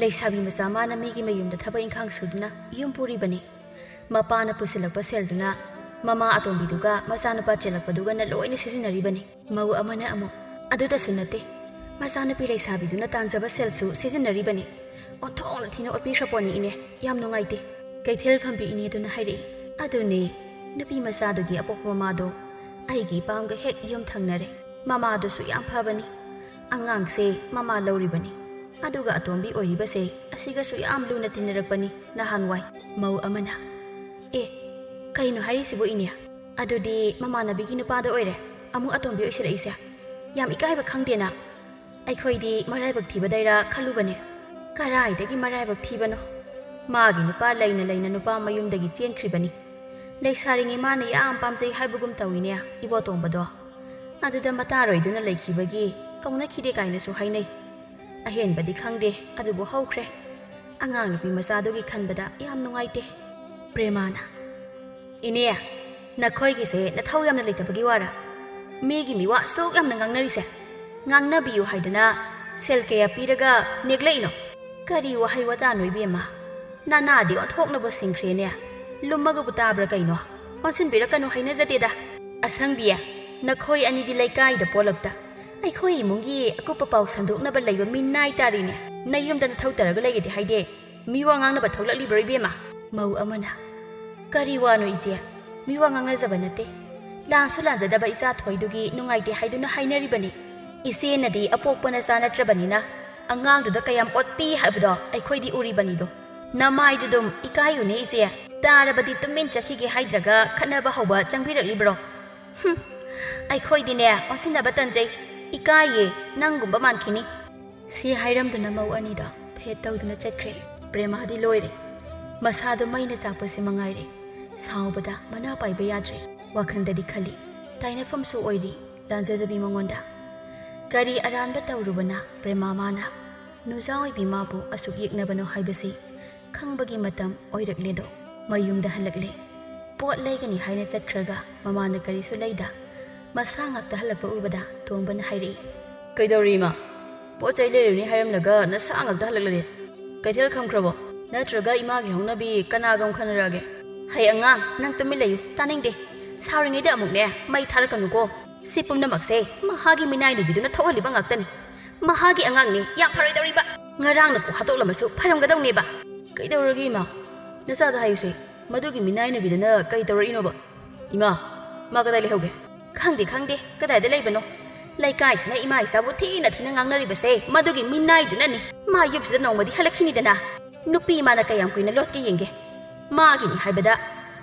ꯂꯩꯁꯥꯕꯤ ꯃꯆꯥ ꯃꯥꯅ ꯃꯤꯒꯤ ꯃꯌꯨꯝꯗ ꯊꯕꯛ ꯏꯪꯈꯥꯡ ꯁꯨꯗꯨꯅ ꯌꯨꯝ ꯄꯨꯔꯤꯕꯅꯤ꯫ ꯃꯄꯥꯅ ꯄꯨꯁꯤꯜꯂꯛꯄ ꯁꯦꯜꯗꯨꯅ ꯃꯃꯥ ꯑꯇꯣꯝꯕꯤꯗꯨꯒ ꯃꯆꯥꯅꯨꯄꯥ ꯆꯦꯜꯂꯛꯄꯗꯨꯒꯅ ꯂꯣꯏꯅ ꯁꯤꯖꯤꯟꯅꯔꯤꯕꯅꯤ꯫" ꯃꯧ ꯑꯃꯅ ꯑꯃꯨꯛ, "ꯑꯗꯨꯗꯁꯨ ꯅꯠꯇꯦ, ꯃꯆꯥꯅꯨꯄꯤ ꯂꯩꯁꯥꯕꯤꯗꯨꯅ ꯇꯥꯟꯖꯕ ꯁꯦꯜꯁꯨ ꯁꯤꯖꯤꯟꯅꯔꯤꯕꯅꯤ꯫ ꯑꯣꯟꯊꯣꯛꯅ ꯊꯤꯅ ꯑꯣꯠꯄꯤꯈ꯭ꯔ ꯄꯣꯠꯅꯤ ꯏꯅꯦ, ꯌꯥꯝ ꯅꯨꯡꯉꯥꯏꯇꯦ꯫" ꯀꯩꯊꯦꯜ ꯐꯝꯕꯤ ꯏꯅꯦꯗꯨꯅ ꯍꯥꯏꯔꯛꯏ, "ꯑꯗꯨꯅꯦ, ꯅꯨꯄꯤ ꯃꯆꯥꯗꯨꯒꯤ ꯑꯄꯣꯛꯄ ꯃꯃꯥꯗꯣ ꯑꯩꯒꯤ ꯏꯄꯥꯝꯒ ꯍꯦꯛ ꯌꯨꯝ ꯊꯪꯅꯔꯦ꯫ ꯃꯃꯥꯗꯨꯁꯨ ꯌꯥꯝ ꯐꯕꯅꯤ꯫ ꯑꯉꯥꯡꯁꯦ ꯃꯃꯥ ꯂꯧꯔꯤꯕꯅꯤ꯫ ꯑꯗꯨꯒ ꯑꯇꯣꯝꯕꯤ ꯑꯣꯏꯔꯤꯕꯁꯦ ꯑꯁꯤꯒꯁꯨ ꯌꯥꯝ ꯂꯨꯅ ꯇꯤꯟꯅꯔꯛꯄꯅꯤ ꯅꯍꯥꯟꯋꯥꯏ꯫" ꯃꯧ ꯑꯃꯅ, "ꯑꯦ, ꯀꯩꯅꯣ ꯍꯥꯏꯔꯤꯁꯤꯕꯨ ꯏꯅꯦ? ꯑꯗꯨꯗꯤ ꯃꯃꯥꯟꯅꯕꯤꯒꯤ ꯅꯨꯄꯥꯗ ꯑꯣꯏꯔꯦ ꯑꯃꯨꯛ ꯑꯇꯣꯝꯕꯤ ꯑꯣꯏꯁꯤꯜꯂꯛꯏꯁꯦ? ꯌꯥꯝ ꯏꯀꯥꯏꯕ ꯈꯪꯗꯦꯅ꯫ ꯑꯩꯈꯣꯏꯗꯤ ꯃꯔꯥꯏꯕꯛ ꯊꯤꯕꯗꯩꯔꯥ ꯈꯜꯂꯨꯕꯅꯦ꯫ ꯀꯔꯥꯏꯗꯒꯤ ꯃꯔꯥꯏꯕꯛ ꯊꯤꯕꯅꯣ? ꯃꯥꯒꯤ ꯅꯨꯄꯥ ꯂꯩꯅ ꯂꯩꯅ ꯅꯨꯄꯥ ꯃꯌꯨꯝꯗꯒꯤ ꯆꯦꯟꯈ꯭ꯔꯤꯕꯅꯤ꯫ ꯂꯩꯁꯥꯔꯤꯉꯩ ꯃꯥꯅ ꯌꯥꯝ ꯄꯥꯝꯖꯩ ꯍꯥꯏꯕꯒꯨꯝ ꯇꯧꯏꯅꯦ ꯏꯕꯣꯇꯣꯝꯕꯗꯣ꯫ ꯑꯗꯨꯗ ꯃꯇꯥꯔꯣꯏꯗꯨꯅ ꯂꯩꯈꯤꯕꯒꯤ ꯀꯧꯅꯈꯤꯗꯦ ꯀꯥꯏꯅꯁꯨ ꯍꯥꯏꯅꯩ꯫ ꯑꯍꯦꯟꯕꯗꯤ ꯈꯪꯗꯦ, ꯑꯗꯨꯕꯨ ꯍꯧꯈ꯭ꯔꯦ꯫ ꯑꯉꯥꯡ ꯅꯨꯄꯤ ꯃꯆꯥꯗꯨꯒꯤ ꯈꯟꯕꯗ ꯌꯥꯝ ꯅꯨꯡꯉꯥꯏꯇꯦ꯫" ꯄ꯭ꯔꯦꯃꯥꯅ, "ꯏꯅꯦ, ꯅꯈꯣꯏꯒꯤꯁꯦ ꯅꯊꯧ ꯌꯥꯝꯅ ꯂꯩꯇꯕꯒꯤ ꯋꯥꯔꯥ? ꯃꯤꯒꯤ ꯃꯤꯋꯥ ꯑꯁꯨꯛ ꯌꯥꯝꯅ ꯉꯥꯡꯅꯔꯤꯁꯦ, ꯉꯥꯡꯅꯕꯤꯌꯨ ꯍꯥꯏꯗꯅ ꯁꯦꯜ ꯀꯌꯥ ꯄꯤꯔꯒ ꯅꯦꯛꯂꯛꯏꯅꯣ? ꯀꯔꯤ ꯋꯥꯍꯩ ꯋꯥꯇꯥꯅꯣ ꯏꯕꯦꯝꯃ? ꯅꯅꯥꯗꯤ ꯑꯣꯟꯊꯣꯛꯅꯕꯨ ꯁꯤꯡꯈ꯭ꯔꯦꯅꯦ꯫ ꯂꯨꯝꯃꯒꯕꯨ ꯇꯥꯕ꯭ꯔꯥ ꯀꯩꯅꯣ? ꯑꯣꯟꯁꯤꯟꯕꯤꯔꯛꯀꯅꯨ ꯍꯥꯏꯅꯖꯗꯦꯗ꯫ ꯑꯁꯪꯕꯤ, ꯅꯈꯣꯏ ꯑꯅꯤꯗꯤ ꯂꯩꯀꯥꯏꯗ ꯄꯣꯜꯂꯛꯇ ꯑꯩꯈꯣꯏ ꯏꯃꯨꯡꯒꯤ ꯑꯀꯨꯞꯄ ꯄꯥꯎ ꯁꯟꯗꯣꯛꯅꯕ ꯂꯩꯕ ꯃꯤꯅꯥꯏ ꯇꯥꯔꯤꯅꯦ꯫ ꯅꯌꯨꯝꯗ ꯅꯊꯧ ꯇꯧꯔꯒ ꯂꯩꯒꯗꯤ ꯍꯥꯏꯗꯦ꯫ ꯃꯤꯋꯥ ꯉꯥꯡꯅꯕ ꯊꯣꯛꯂꯛꯂꯤꯕ꯭ꯔꯣ ꯏꯕꯦꯝꯃ?" ꯃꯧ ꯑꯃꯅ, "ꯀꯔꯤ ꯋꯥꯅꯣ ꯏꯆꯦ? ꯃꯤꯋꯥ ꯉꯥꯡꯅꯖꯕ ꯅꯠꯇꯦ꯫ ꯂꯥꯟꯁꯨ ꯂꯥꯟꯖꯗꯕ ꯏꯆꯥ ꯊꯣꯏꯗꯨꯒꯤ ꯅꯨꯡꯉꯥꯏꯇꯦ ꯍꯥꯏꯗꯨꯅ ꯍꯥꯏꯅꯔꯤꯕꯅꯤ꯫ ꯏꯆꯦꯅꯗꯤ ꯑꯄꯣꯛꯄ ꯅꯆꯥ ꯅꯠꯇ꯭ꯔꯕꯅꯤꯅ ꯑꯉꯥꯡꯗꯨꯗ ꯀꯌꯥꯝ ꯑꯣꯠꯄꯤ ꯍꯥꯏꯕꯗꯣ ꯑꯩꯈꯣꯏꯗꯤ ꯎꯔꯤꯕꯅꯤꯗꯣ꯫ ꯅꯃꯥꯏꯗꯨꯗꯨꯝ ꯏꯀꯥꯏꯌꯨꯅꯦ ꯏꯆꯦ꯫ ꯇꯥꯔꯕꯗꯤ ꯇꯨꯃꯤꯟ ꯆꯠꯈꯤꯒꯦ ꯍꯥꯏꯗ꯭ꯔꯒ ꯈꯠꯅꯕ ꯍꯧꯕ ꯆꯪꯕꯤꯔꯛꯂꯤꯕ꯭ꯔꯣ? ꯍꯨꯝ, ꯑꯩꯈꯣꯏꯗꯤꯅꯦ ꯑꯣꯟꯁꯤꯟꯅꯕ ꯇꯟꯖꯩ꯫ ꯏꯀꯥꯏꯌꯦ, ꯅꯪꯒꯨꯝꯕ ꯃꯥꯟꯈꯤꯅꯤ꯫" ꯁꯤ ꯍꯥꯏꯔꯝꯗꯨꯅ ꯃꯧ ꯑꯅꯤꯗꯣ ꯐꯦꯠ ꯇꯧꯗꯨꯅ ꯆꯠꯈ꯭ꯔꯦ꯫ ꯄ꯭ꯔꯦꯃꯥꯗꯤ ꯂꯣꯏꯔꯦ꯫ ꯃꯁꯥꯗꯣ ꯃꯩꯅ ꯆꯥꯛꯄꯁꯤ ꯃꯉꯥꯏꯔꯦ꯫ ꯁꯥꯎꯕꯗ ꯃꯅꯥ ꯄꯥꯏꯕ ꯌꯥꯗ꯭ꯔꯦ꯫ ꯋꯥꯈꯜꯗꯗꯤ ꯈꯜꯂꯤ, ꯇꯥꯏꯅꯐꯝꯁꯨ ꯑꯣꯏꯔꯤ ꯂꯥꯟꯖꯗꯕꯤ ꯃꯉꯣꯟꯗ꯫ ꯀꯔꯤ ꯑꯔꯥꯟꯕ ꯇꯧꯔꯨꯕꯅ ꯄ꯭ꯔꯦꯃꯥ ꯃꯥꯅ ꯅꯨꯖꯥ ꯑꯣꯏꯕꯤ ꯃꯥꯕꯨ ꯑꯁꯨꯛ ꯌꯦꯛꯅꯕꯅꯣ ꯍꯥꯏꯕꯁꯤ ꯈꯪꯕꯒꯤ ꯃꯇꯝ ꯑꯣꯏꯔꯛꯂꯦꯗꯣ꯫ ꯃꯌꯨꯝꯗ ꯍꯜꯂꯛꯂꯦ꯫ ꯄꯣꯠ ꯂꯩꯒꯅꯤ ꯍꯥꯏꯅ ꯆꯠꯈ꯭ꯔꯒ ꯃꯃꯥꯅ ꯀꯔꯤꯁꯨ ꯂꯩꯗ ꯃꯁꯥ ꯉꯥꯛꯇ ꯍꯜꯂꯛꯄ ꯎꯕꯗ ꯇꯣꯝꯕꯅ ꯍꯥꯏꯔꯛꯏ, "ꯀꯩꯗꯧꯔꯤ ꯏꯃꯥ? ꯄꯣꯠ ꯆꯩ ꯂꯩꯔꯨꯅꯤ ꯍꯥꯏꯔꯝꯂꯒ ꯅꯁꯥ ꯉꯥꯛꯇ ꯍꯜꯂꯛꯂꯗꯤ? ꯀꯩꯊꯦꯜ ꯈꯝꯈ꯭ꯔꯕꯣ? ꯅꯠꯇ꯭ꯔꯒ ꯏꯃꯥꯒꯤ ꯍꯧꯅꯕꯤ ꯀꯅꯥꯒ ꯑꯃꯨꯛ ꯈꯟꯅꯔꯛꯑꯒꯦ?" "ꯍꯩ ꯑꯉꯥꯡ, ꯅꯪ ꯇꯨꯃꯤꯟ ꯂꯩꯌꯨ, ꯇꯥꯅꯤꯡꯗꯦ꯫ ꯁꯥꯎꯔꯤꯉꯩꯗ ꯑꯃꯨꯛꯅꯦ ꯃꯩ ꯊꯥꯔꯛꯀꯅꯨꯀꯣ꯫ ꯁꯤ ꯄꯨꯝꯅꯃꯛꯁꯦ ꯃꯍꯥꯛꯀꯤ ꯃꯤꯅꯥꯏ ꯅꯨꯄꯤꯗꯨꯅ ꯊꯣꯛꯍꯜꯂꯤꯕ ꯉꯥꯛꯇꯅꯤ꯫ ꯃꯍꯥꯛꯀꯤ ꯑꯉꯥꯡꯅꯤ, ꯌꯥꯝ ꯐꯔꯣꯏꯗꯧꯔꯤꯕ꯫ ꯉꯔꯥꯡꯅ ꯀꯣꯛ ꯍꯥꯠꯇꯣꯛꯂꯝꯃꯁꯨ ꯐꯔꯝꯒꯗꯧꯅꯦꯕ꯫" "ꯀꯩꯗꯧꯔꯒꯦ ꯏꯃꯥ? ꯅꯆꯥꯗ ꯍꯥꯏꯌꯨꯁꯦ, ꯃꯗꯨꯒꯤ ꯃꯤꯅꯥꯏ ꯅꯨꯄꯤꯗꯨꯅ ꯀꯔꯤ ꯇꯧꯔꯛꯏꯅꯣꯕ? ꯏꯃꯥ, ꯃꯥ ꯀꯗꯥꯏ ꯂꯩꯍꯧꯒꯦ?" "ꯈꯪꯗꯦ, ꯈꯪꯗꯦ, ꯀꯗꯥꯏꯗ ꯂꯩꯕꯅꯣ? ꯂꯩꯀꯥꯏꯁꯤꯅ ꯏꯃꯥ ꯏꯆꯥꯕꯨ ꯊꯤꯅ ꯊꯤꯅ ꯉꯥꯡꯅꯔꯤꯕꯁꯦ ꯃꯗꯨꯒꯤ ꯃꯤꯅꯥꯏꯗꯨꯅꯅꯤ꯫ ꯃꯥ ꯌꯨꯝꯁꯤꯗ ꯅꯣꯡꯃꯗꯤ ꯍꯜꯂꯛꯈꯤꯅꯤꯗꯅ꯫ ꯅꯨꯄꯤ ꯃꯥꯅ ꯀꯌꯥꯝ ꯀꯨꯏꯅ ꯂꯣꯠꯀꯦ ꯌꯦꯡꯒꯦ꯫ ꯃꯥꯒꯤꯅꯤ ꯍꯥꯏꯕꯗ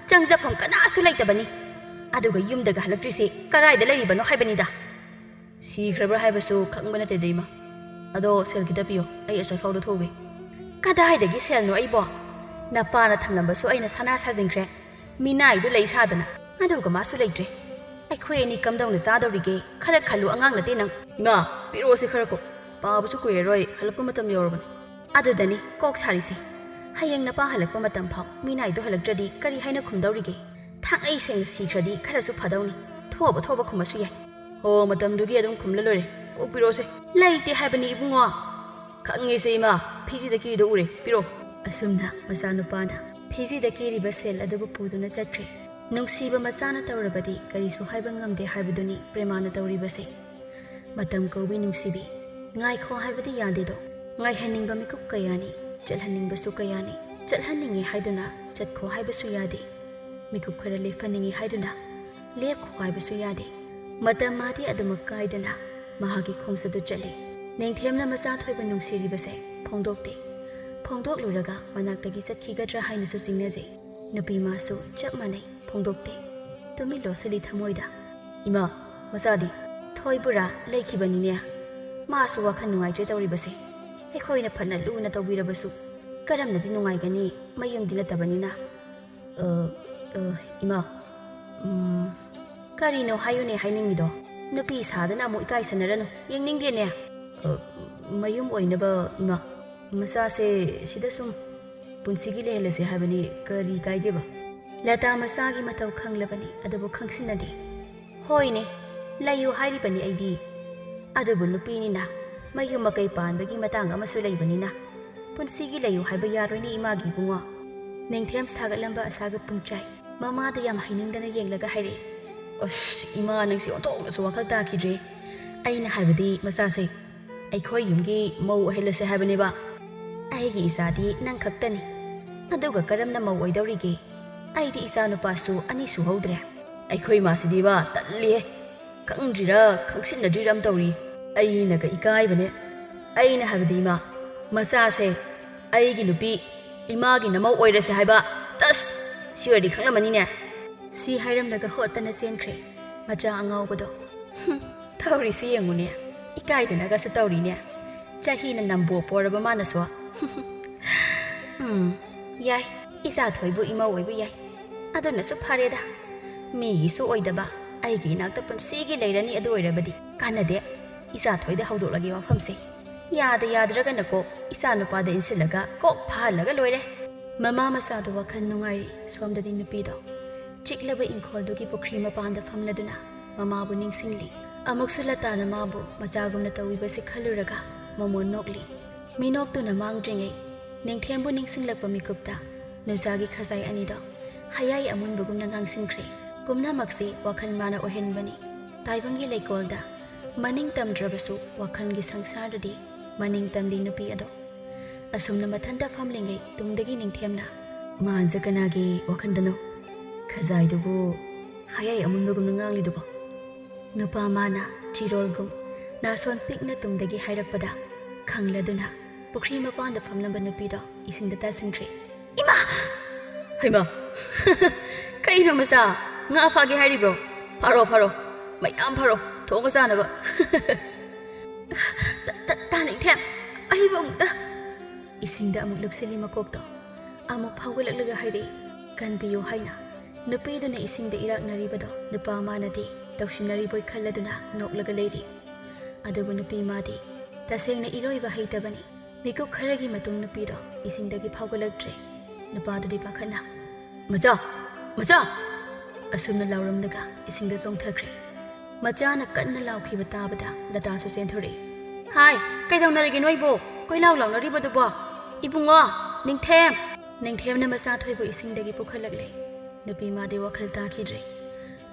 ꯆꯪꯖꯐꯝ ꯀꯅꯥꯁꯨ ꯂꯩꯇꯕꯅꯤ꯫ ꯑꯗꯨꯒ ꯌꯨꯝꯗꯒ ꯍꯜꯂꯛꯇ꯭ꯔꯤꯁꯤ ꯀꯗꯥꯏꯗ ꯂꯩꯔꯤꯕꯅꯣ ꯍꯥꯏꯕꯅꯤꯗ꯫" "ꯁꯤꯈ꯭ꯔꯕ꯭ꯔꯥ ꯍꯥꯏꯕꯁꯨ ꯈꯪꯕ ꯅꯠꯇꯦꯗ ꯏꯃꯥ꯫ ꯑꯗꯣ ꯁꯦꯜ ꯈꯤꯇ ꯄꯤꯌꯣ, ꯑꯩ ꯑꯁ꯭ꯋꯥꯏꯐꯥꯎꯗ ꯊꯣꯛꯎꯒꯦ꯫" "ꯀꯗꯥꯏꯗꯒꯤ ꯁꯦꯜꯅꯣ ꯑꯩꯕꯣ? ꯅꯄꯥꯅ ꯊꯝꯂꯝꯕꯁꯨ ꯑꯩꯅ ꯁꯅꯥ ꯁꯥꯖꯤꯟꯈ꯭ꯔꯦ꯫ ꯃꯤꯅꯥꯏꯗꯨ ꯂꯩ ꯁꯥꯗꯅ꯫ ꯑꯗꯨꯒ ꯃꯥꯁꯨ ꯂꯩꯇ꯭ꯔꯦ꯫ ꯑꯩꯈꯣꯏ ꯑꯅꯤ ꯀꯝꯗꯧꯅ ꯆꯥꯗꯧꯔꯤꯒꯦ? ꯈꯔ ꯈꯜꯂꯨ, ꯑꯉꯥꯡ ꯅꯠꯇꯦ ꯅꯪ꯫" "ꯏꯃꯥ, ꯄꯤꯔꯛꯑꯣꯁꯦ ꯈꯔ ꯀꯣ꯫ ꯄꯥꯕꯁꯨ ꯀꯨꯏꯔꯔꯣꯏ, ꯍꯜꯂꯛꯄ ꯃꯇꯝ ꯌꯧꯔꯕꯅꯤ꯫" "ꯑꯗꯨꯗꯅꯤ ꯀꯣꯛ ꯁꯥꯔꯤꯁꯦ꯫ ꯍꯌꯦꯡ ꯅꯄꯥ ꯍꯜꯂꯛꯄ ꯃꯇꯝ ꯐꯥꯎ ꯃꯤꯅꯥꯏꯗꯣ ꯍꯜꯂꯛꯇ꯭ꯔꯗꯤ ꯀꯔꯤ ꯍꯥꯏꯅ ꯈꯨꯝꯗꯧꯔꯤꯒꯦ? ꯊꯥꯡꯉꯩ ꯁꯦꯡꯅ ꯁꯤꯈ꯭ꯔꯗꯤ ꯈꯔꯁꯨ ꯐꯗꯧꯅꯤ꯫ ꯊꯣꯛꯑꯕ ꯊꯣꯛꯑꯕ ꯈꯨꯝꯃꯁꯨ ꯌꯥꯏ꯫ ꯍꯣ, ꯃꯇꯝꯗꯨꯒꯤ ꯑꯗꯨꯝ ꯈꯨꯝꯂ ꯂꯣꯏꯔꯦ꯫ ꯀꯣꯛꯄꯤꯔꯣꯁꯦ꯫ ꯂꯩꯇꯦ ꯍꯥꯏꯕꯅꯤ ꯏꯕꯨꯡꯉꯣ꯫ ꯈꯪꯉꯦꯁꯦ ꯏꯃꯥ, ꯐꯤꯖꯤꯗ ꯀꯤꯔꯤꯗꯣ ꯎꯔꯦ, ꯄꯤꯔꯣ꯫ ꯑꯁꯨꯝꯅ ꯃꯆꯥꯅꯨꯄꯥꯅ ꯐꯤꯖꯤꯗ ꯀꯤꯔꯤꯕ ꯁꯦꯜ ꯑꯗꯨꯕꯨ ꯄꯨꯗꯨꯅ ꯆꯠꯈ꯭ꯔꯦ꯫ ꯅꯨꯡꯁꯤꯕ ꯃꯆꯥꯅ ꯇꯧꯔꯕꯗꯤ ꯀꯔꯤꯁꯨ ꯍꯥꯏꯕ ꯉꯝꯗꯦ ꯍꯥꯏꯕꯗꯨꯅꯤ ꯄ꯭ꯔꯦꯃꯥꯅ ꯇꯧꯔꯤꯕꯁꯦ꯫ ꯃꯇꯝ ꯀꯧꯏ ꯅꯨꯡꯁꯤꯕꯤ꯫ ꯉꯥꯏꯈꯣ ꯍꯥꯏꯕꯗꯤ ꯌꯥꯗꯦꯗꯣ꯫ ꯉꯥꯏꯍꯟꯅꯤꯡꯕ ꯃꯤꯀꯨꯞ ꯀꯌꯥꯅꯤ, ꯆꯠꯍꯟꯅꯤꯡꯕꯁꯨ ꯀꯌꯥꯅꯤ꯫ ꯆꯠꯍꯟꯅꯤꯡꯉꯦ ꯍꯥꯏꯗꯨꯅ ꯆꯠꯈꯣ ꯍꯥꯏꯕꯁꯨ ꯌꯥꯗꯦ꯫ ꯃꯤꯀꯨꯞ ꯈꯔ ꯂꯦꯞꯍꯟꯅꯤꯡꯉꯤ ꯍꯥꯏꯗꯨꯅ ꯂꯦꯞꯈꯣ ꯍꯥꯏꯕꯁꯨ ꯌꯥꯗꯦ꯫ ꯃꯇꯝ ꯃꯥꯗꯤ ꯑꯗꯨꯃꯛ ꯀꯥꯏꯗꯅ ꯃꯍꯥꯛꯀꯤ ꯈꯣꯡꯆꯠꯇꯨ ꯆꯠꯂꯤ꯫ ꯅꯤꯡꯊꯦꯝꯅ ꯃꯆꯥ ꯊꯣꯏꯕ ꯅꯨꯡꯁꯤꯔꯤꯕꯁꯦ ꯐꯣꯡꯗꯣꯛꯇꯦ꯫ ꯐꯣꯡꯗꯣꯛꯂꯨꯔꯒ ꯃꯅꯥꯛꯇꯒꯤ ꯆꯠꯈꯤꯒꯗ꯭ꯔꯥ ꯍꯥꯏꯅꯁꯨ ꯆꯤꯡꯅꯖꯩ꯫ ꯅꯨꯄꯤ ꯃꯥꯁꯨ ꯆꯞ ꯃꯥꯟꯅꯩ, ꯐꯣꯡꯗꯣꯛꯇꯦ꯫ ꯇꯨꯃꯤꯟ ꯂꯣꯠꯁꯤꯜꯂꯤ ꯊꯃꯣꯏꯗ꯫ ꯏꯃꯥ, ꯃꯆꯥꯗꯤ? ꯊꯣꯏꯕꯨꯔꯥ ꯂꯩꯈꯤꯕꯅꯤꯅꯦ꯫ ꯃꯥꯁꯨ ꯋꯥꯈꯜ ꯅꯨꯡꯉꯥꯏꯇ꯭ꯔꯦ ꯇꯧꯔꯤꯕꯁꯦ꯫ ꯑꯩꯈꯣꯏꯅ ꯐꯅ ꯂꯨꯅ ꯇꯧꯕꯤꯔꯕꯁꯨ ꯀꯔꯝꯅꯗꯤ ꯅꯨꯡꯉꯥꯏꯒꯅꯤ, ꯃꯌꯨꯝꯗꯤ ꯅꯠꯇꯕꯅꯤꯅ꯫ ꯑ, ꯑ, ꯏꯃꯥ, ꯎꯝ, ꯀꯔꯤꯅꯣ ꯍꯥꯏꯌꯨꯅꯦ ꯍꯥꯏꯅꯤꯡꯉꯤꯗꯣ? ꯅꯨꯄꯤ ꯁꯥꯗꯅ ꯑꯃꯨꯛ ꯏꯀꯥꯏꯁꯟꯅꯔꯅꯨ, ꯌꯦꯡꯅꯤꯡꯗꯦꯅꯦ꯫ ꯑ, ꯃꯌꯨꯝ ꯑꯣꯏꯅꯕ ꯏꯃꯥ, ꯃꯆꯥꯁꯦ ꯁꯤꯗ ꯁꯨꯝ ꯄꯨꯟꯁꯤꯒꯤ ꯂꯩꯍꯜꯂꯁꯦ ꯍꯥꯏꯕꯅꯤ, ꯀꯔꯤ ꯀꯥꯏꯒꯦꯕ? ꯂꯇꯥ ꯃꯆꯥꯒꯤ ꯃꯊꯧ ꯈꯪꯂꯕꯅꯤ, ꯑꯗꯨꯕꯨ ꯈꯪꯁꯤꯟꯅꯗꯦ꯫ ꯍꯣꯏꯅꯦ, ꯂꯩꯌꯨ ꯍꯥꯏꯔꯤꯕꯅꯤ ꯑꯩꯗꯤ꯫ ꯑꯗꯨꯕꯨ ꯅꯨꯄꯤꯅꯤꯅ ꯃꯌꯨꯝ ꯃꯀꯩ ꯄꯥꯟꯕꯒꯤ ꯃꯇꯥꯡ ꯑꯃꯁꯨ ꯂꯩꯕꯅꯤꯅ ꯄꯨꯟꯁꯤꯒꯤ ꯂꯩꯌꯨ ꯍꯥꯏꯕ ꯌꯥꯔꯣꯏꯅꯦ ꯏꯃꯥꯒꯤ ꯏꯕꯨꯡꯉꯣ꯫ ꯅꯤꯡꯊꯦꯝ ꯁꯥꯒꯠꯂꯝꯕ ꯑꯁꯥꯒ ꯄꯨꯡꯆꯥꯏ ꯃꯃꯥꯗ ꯌꯥꯝ ꯍꯩꯅꯤꯡꯗꯅ ꯌꯦꯡꯂꯒ ꯍꯥꯏꯔꯛꯏ꯫ ꯑꯁ, ꯏꯃꯥ, ꯅꯪꯁꯦ ꯑꯣꯟꯊꯣꯛꯅꯁꯨ ꯋꯥꯈꯜ ꯇꯥꯈꯤꯗ꯭ꯔꯦ꯫ ꯑꯩꯅ ꯍꯥꯏꯕꯗꯤ ꯃꯆꯥꯁꯦ ꯑꯩꯈꯣꯏ ꯌꯨꯝꯒꯤ ꯃꯧ ꯑꯣꯏꯍꯜꯂꯁꯦ ꯍꯥꯏꯕꯅꯦꯕ꯫ ꯑꯩꯒꯤ ꯏꯆꯥꯗꯤ ꯅꯪ ꯈꯛꯇꯅꯤ꯫ ꯑꯗꯨꯒ ꯀꯔꯝꯅ ꯃꯧ ꯑꯣꯏꯗꯧꯔꯤꯒꯦ? ꯑꯩꯗꯤ ꯏꯆꯥ ꯅꯨꯄꯥꯁꯨ ꯑꯅꯤ ꯁꯨꯍꯧꯗ꯭ꯔꯦ꯫ ꯑꯩꯈꯣꯏ ꯏꯃꯥꯁꯤꯗꯤꯕ ꯇꯜꯂꯤꯍꯦ꯫ ꯈꯪꯗ꯭ꯔꯤꯔꯥ ꯈꯪꯁꯤꯟꯅꯗ꯭ꯔꯤꯔꯥ ꯑꯃ ꯇꯧꯔꯤ꯫ ꯑꯩꯅꯒ ꯏꯀꯥꯏꯕꯅꯦ꯫ ꯑꯩꯅ ꯍꯥꯏꯕꯗꯤ ꯏꯃꯥ, ꯃꯆꯥꯁꯦ ꯑꯩꯒꯤ ꯅꯨꯄꯤ, ꯏꯃꯥꯒꯤ ꯅꯃꯧ ꯑꯣꯏꯔꯁꯦ ꯍꯥꯏꯕ꯫ ꯇꯁ! ꯁꯤ ꯑꯣꯏꯔꯗꯤ ꯈꯪꯂꯝꯃꯅꯤꯅꯦ꯫ ꯁꯤ ꯍꯥꯏꯔꯝꯂꯒ ꯍꯣꯠꯇꯅ ꯆꯦꯟꯈ꯭ꯔꯦ ꯃꯆꯥ ꯑꯉꯥꯎꯕꯗꯣ꯫ ꯍꯨꯝ, ꯇꯧꯔꯤꯁꯤ ꯌꯦꯡꯉꯨꯅꯦ, ꯏꯀꯥꯏꯗꯅꯒꯁꯨ ꯇꯧꯔꯤꯅꯦ꯫ ꯆꯍꯤꯅ ꯅꯝꯕꯣ ꯄꯣꯔꯕ ꯃꯥꯅꯁꯨ꯫ ꯎꯝ, ꯌꯥꯏ, ꯏꯆꯥ ꯊꯣꯏꯕꯨ ꯏꯃꯧ ꯑꯣꯏꯕ ꯌꯥꯏ꯫ ꯑꯗꯨꯅꯁꯨ ꯐꯔꯦꯗ꯫ ꯃꯤꯒꯤꯁꯨ ꯑꯣꯏꯗꯕ, ꯑꯩꯒꯤ ꯏꯅꯥꯛꯇ ꯄꯨꯟꯁꯤꯒꯤ ꯂꯩꯔꯅꯤ꯫ ꯑꯗꯨ ꯑꯣꯏꯔꯕꯗꯤ ꯀꯥꯟꯅꯗꯦ꯫ ꯏꯆꯥ ꯊꯣꯏꯗ ꯍꯧꯗꯣꯛꯂꯒꯦ ꯋꯥꯐꯝꯁꯦ꯫ ꯌꯥꯗ ꯌꯥꯗ꯭ꯔꯒꯅ ꯀꯣꯛ ꯏꯆꯥ ꯅꯨꯄꯥꯗ ꯏꯟꯁꯤꯜꯂꯒ ꯀꯣꯛ ꯐꯥꯍꯜꯂꯒ ꯂꯣꯏꯔꯦ꯫ ꯃꯃꯥ ꯃꯆꯥꯗꯣ ꯋꯥꯈꯜ ꯅꯨꯡꯉꯥꯏꯔꯤ꯫ ꯁꯣꯝꯗꯗꯤ ꯅꯨꯄꯤꯗꯣ ꯆꯤꯛꯂꯕ ꯏꯪꯈꯣꯜꯗꯨꯒꯤ ꯄꯨꯈ꯭ꯔꯤ ꯃꯄꯥꯟꯗ ꯐꯝꯂꯗꯨꯅ ꯃꯃꯥꯕꯨ ꯅꯤꯡꯁꯤꯡꯂꯤ꯫ ꯑꯃꯨꯛꯁꯨ ꯂꯇꯥꯅ ꯃꯥꯕꯨ ꯃꯆꯥꯒꯨꯝꯅ ꯇꯧꯕꯤꯕꯁꯤ ꯈꯜꯂꯨꯔꯒ ꯃꯣꯃꯣꯟ ꯅꯣꯛꯂꯤ꯫ ꯃꯤꯅꯣꯛꯇꯨꯅ ꯃꯥꯡꯗ꯭ꯔꯤꯉꯩ ꯅꯤꯡꯊꯦꯝꯕꯨ ꯅꯤꯡꯁꯤꯡꯂꯛꯄ ꯃꯤꯀꯨꯞꯇ ꯅꯨꯖꯥꯒꯤ ꯈꯖꯥꯏ ꯑꯅꯤꯗꯣ ꯍꯌꯥꯏ ꯑꯃꯨꯟꯕꯒꯨꯝꯅ ꯉꯥꯡꯁꯤꯟꯈ꯭ꯔꯦ꯫ ꯄꯨꯝꯅꯃꯛꯁꯤ ꯋꯥꯈꯜ ꯃꯥꯅ ꯑꯣꯏꯍꯟꯕꯅꯤ꯫ ꯇꯥꯏꯕꯪꯒꯤ ꯂꯩꯀꯣꯜꯗ ꯃꯅꯤꯡ ꯇꯝꯗ꯭ꯔꯕꯁꯨ ꯋꯥꯈꯜꯒꯤ ꯁꯪꯁꯥꯔꯗꯗꯤ ꯃꯅꯤꯡ ꯇꯝꯂꯤ ꯅꯨꯄꯤ ꯑꯗꯣ꯫ ꯑꯁꯨꯝꯅ ꯃꯊꯟꯇ ꯐꯝꯂꯤꯉꯩ ꯇꯨꯡꯗꯒꯤ ꯅꯤꯡꯊꯦꯝꯅ, "ꯃꯥꯟꯁꯦ ꯀꯅꯥꯒꯤ ꯋꯥꯈꯜꯗꯅꯣ ꯈꯖꯥꯏꯗꯨꯕꯨ ꯍꯌꯥꯏ ꯑꯃꯨꯟꯕꯒꯨꯝꯅ ꯉꯥꯡꯂꯤꯗꯨꯕꯣ?" ꯅꯨꯄꯥ ꯃꯥꯅ ꯆꯤꯔꯣꯜꯒꯨꯝ ꯅꯥꯁꯣꯟ ꯄꯤꯛꯅ ꯇꯨꯡꯗꯒꯤ ꯍꯥꯏꯔꯛꯄꯗ ꯈꯪꯂꯗꯨꯅ ꯄꯨꯈ꯭ꯔꯤ ꯃꯄꯥꯟꯗ ꯐꯝꯂꯝꯕ ꯅꯨꯄꯤꯗꯣ ꯏꯁꯤꯡꯗ ꯇꯥꯁꯤꯟꯈ꯭ꯔꯦ꯫ "ꯏꯃꯥ!" "ꯍꯩꯃꯥ! ꯀꯩꯅꯣ ꯃꯆꯥ? ꯉꯥ ꯐꯥꯒꯦ ꯍꯥꯏꯔꯤꯕ꯭ꯔꯣ? ꯐꯥꯔꯣ, ꯐꯥꯔꯣ꯫ ꯃꯌꯥꯝ ꯐꯥꯔꯣ꯫ ꯊꯣꯡꯉ ꯆꯥꯅꯕ꯫" "ꯇ-, ꯇ-, ꯇꯥ ꯅꯤꯡꯊꯦꯝ, ꯑꯩꯕꯨ ꯑꯃꯨꯛꯇ꯫" ꯏꯁꯤꯡꯗ ꯑꯃꯨꯛ ꯂꯨꯞꯁꯤꯜꯂꯤ ꯃꯀꯣꯛꯇꯣ꯫ ꯑꯃꯨꯛ ꯐꯥꯎꯒꯠꯂꯛꯂꯒ ꯍꯥꯏꯔꯛꯏ, "ꯀꯟꯕꯤꯌꯨ" ꯍꯥꯏꯅ꯫ ꯅꯨꯄꯤꯗꯨꯅ ꯏꯁꯤꯡꯗ ꯏꯔꯥꯛꯅꯔꯤꯕꯗꯣ ꯅꯨꯄꯥ ꯃꯥꯅꯗꯤ ꯇꯧꯁꯤꯟꯅꯔꯤꯕꯣꯏ ꯈꯜꯂꯗꯨꯅ ꯅꯣꯛꯂꯒ ꯂꯩꯔꯤ꯫ ꯑꯗꯨꯕꯨ ꯅꯨꯄꯤ ꯃꯥꯗꯤ ꯇꯁꯦꯡꯅ ꯏꯔꯣꯏꯕ ꯍꯩꯇꯕꯅꯤ꯫ ꯃꯤꯀꯨꯞ ꯈꯔꯒꯤ ꯃꯇꯨꯡ ꯅꯨꯄꯤꯗꯣ ꯏꯁꯤꯡꯗꯒꯤ ꯐꯥꯎꯒꯠꯂꯛꯇ꯭ꯔꯦ꯫ ꯅꯨꯄꯥꯗꯨꯗꯤ ꯄꯥꯈꯠꯅ, "ꯃꯆꯥ! ꯃꯆꯥ!" ꯑꯁꯨꯝꯅ ꯂꯥꯎꯔꯝꯂꯒ ꯏꯁꯤꯡꯗ ꯆꯣꯡꯊꯈ꯭ꯔꯦ꯫ ꯃꯆꯥꯅ ꯀꯟꯅ ꯂꯥꯎꯈꯤꯕ ꯇꯥꯕꯗ ꯂꯇꯥꯁꯨ ꯆꯦꯟꯊꯣꯔꯛꯏ꯫ "ꯍꯥꯏ, ꯀꯩꯗꯧꯅꯔꯒꯦ ꯅꯣꯏꯕꯨ? ꯀꯣꯏꯂꯥꯎ ꯂꯥꯎꯅꯔꯤꯕꯗꯨꯕꯣ? ꯏꯕꯨꯡꯉꯣ, ꯅꯤꯡꯊꯦꯝ!" ꯅꯤꯡꯊꯦꯝꯅ ꯃꯆꯥ ꯊꯣꯏꯕꯨ ꯏꯁꯤꯡꯗꯒꯤ ꯄꯨꯈꯠꯂꯛꯂꯦ꯫ ꯅꯨꯄꯤ ꯃꯥꯗꯤ ꯋꯥꯈꯜ ꯇꯥꯈꯤꯗ꯭ꯔꯦ꯫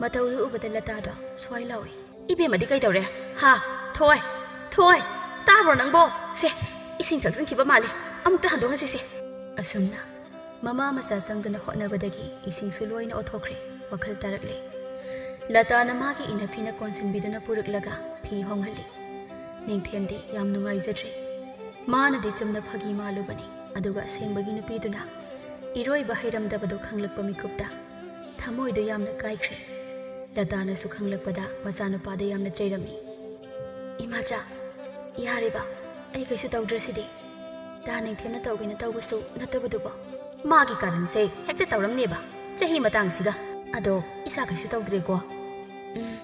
ꯃꯇꯧꯗꯨ ꯎꯕꯗ ꯂꯇꯥꯗꯣ ꯁ꯭ꯋꯥꯏ ꯂꯥꯎꯏ꯫ "ꯏꯕꯦꯝꯃꯗꯤ ꯀꯩꯗꯧꯔꯦ? ꯍꯥ? ꯊꯣꯏ! ꯊꯣꯏ! ꯇꯥꯕ꯭ꯔꯣ ꯅꯪꯕꯣ? ꯁꯦ, ꯏꯁꯤꯡ ꯊꯛꯆꯤꯟꯈꯤꯕ ꯃꯥꯜꯂꯦ꯫ ꯑꯃꯨꯛꯇ ꯍꯟꯗꯣꯛꯍꯟꯁꯤꯁꯦ꯫" ꯑꯁꯨꯝꯅ ꯃꯃꯥ ꯃꯆꯥ ꯆꯪꯗꯨꯅ ꯍꯣꯠꯅꯕꯗꯒꯤ ꯏꯁꯤꯡꯁꯨ ꯂꯣꯏꯅ ꯑꯣꯊꯣꯛꯈ꯭ꯔꯦ꯫ ꯋꯥꯈꯜ ꯇꯥꯔꯛꯂꯦ꯫ ꯂꯇꯥꯅ ꯃꯥꯒꯤ ꯏꯅꯐꯤꯅ ꯀꯣꯟꯁꯤꯟꯕꯤꯗꯨꯅ ꯄꯨꯔꯛꯂꯒ ꯐꯤ ꯍꯣꯡꯍꯜꯂꯤ꯫ ꯅꯤꯡꯊꯦꯝꯗꯤ ꯌꯥꯝ ꯅꯨꯡꯉꯥꯏꯖꯗ꯭ꯔꯦ꯫ ꯃꯥꯅꯗꯤ ꯆꯨꯝꯅ ꯐꯥꯒꯤ ꯃꯥꯜꯂꯨꯕꯅꯤ, ꯑꯗꯨꯒ ꯑꯁꯦꯡꯕꯒꯤ ꯅꯨꯄꯤꯗꯨꯅ ꯏꯔꯣꯏꯕ ꯍꯩꯔꯝꯗꯕꯗꯨ ꯈꯪꯂꯛꯄ ꯃꯤꯀꯨꯞꯇ ꯊꯃꯣꯏꯗꯨ ꯌꯥꯝꯅ ꯀꯥꯏꯈ꯭ꯔꯦ꯫ ꯂꯇꯥꯅꯁꯨ ꯈꯪꯂꯛꯄꯗ ꯃꯆꯥꯅꯨꯄꯥꯗ ꯌꯥꯝꯅ ꯆꯩꯔꯝꯃꯤ꯫ "ꯏꯃꯥꯆꯥ, ꯌꯥꯔꯦꯕ, ꯑꯩ ꯀꯩꯁꯨ ꯇꯧꯗ꯭ꯔꯁꯤꯗꯤ꯫ ꯇꯥ ꯅꯤꯡꯊꯦꯝꯅ ꯇꯧꯒꯦꯅ ꯇꯧꯕꯁꯨ ꯅꯠꯇꯕꯗꯨꯕꯨ꯫ ꯃꯥꯒꯤ ꯀꯥꯔꯟꯁꯦ ꯍꯦꯛꯇ ꯇꯧꯔꯝꯅꯦꯕ, ꯆꯍꯤ ꯃꯇꯥꯡꯁꯤꯒ꯫ ꯑꯗꯣ ꯏꯆꯥ ꯀꯩꯁꯨ ꯇꯧꯗ꯭ꯔꯦꯀꯣ?" "ꯎꯝ,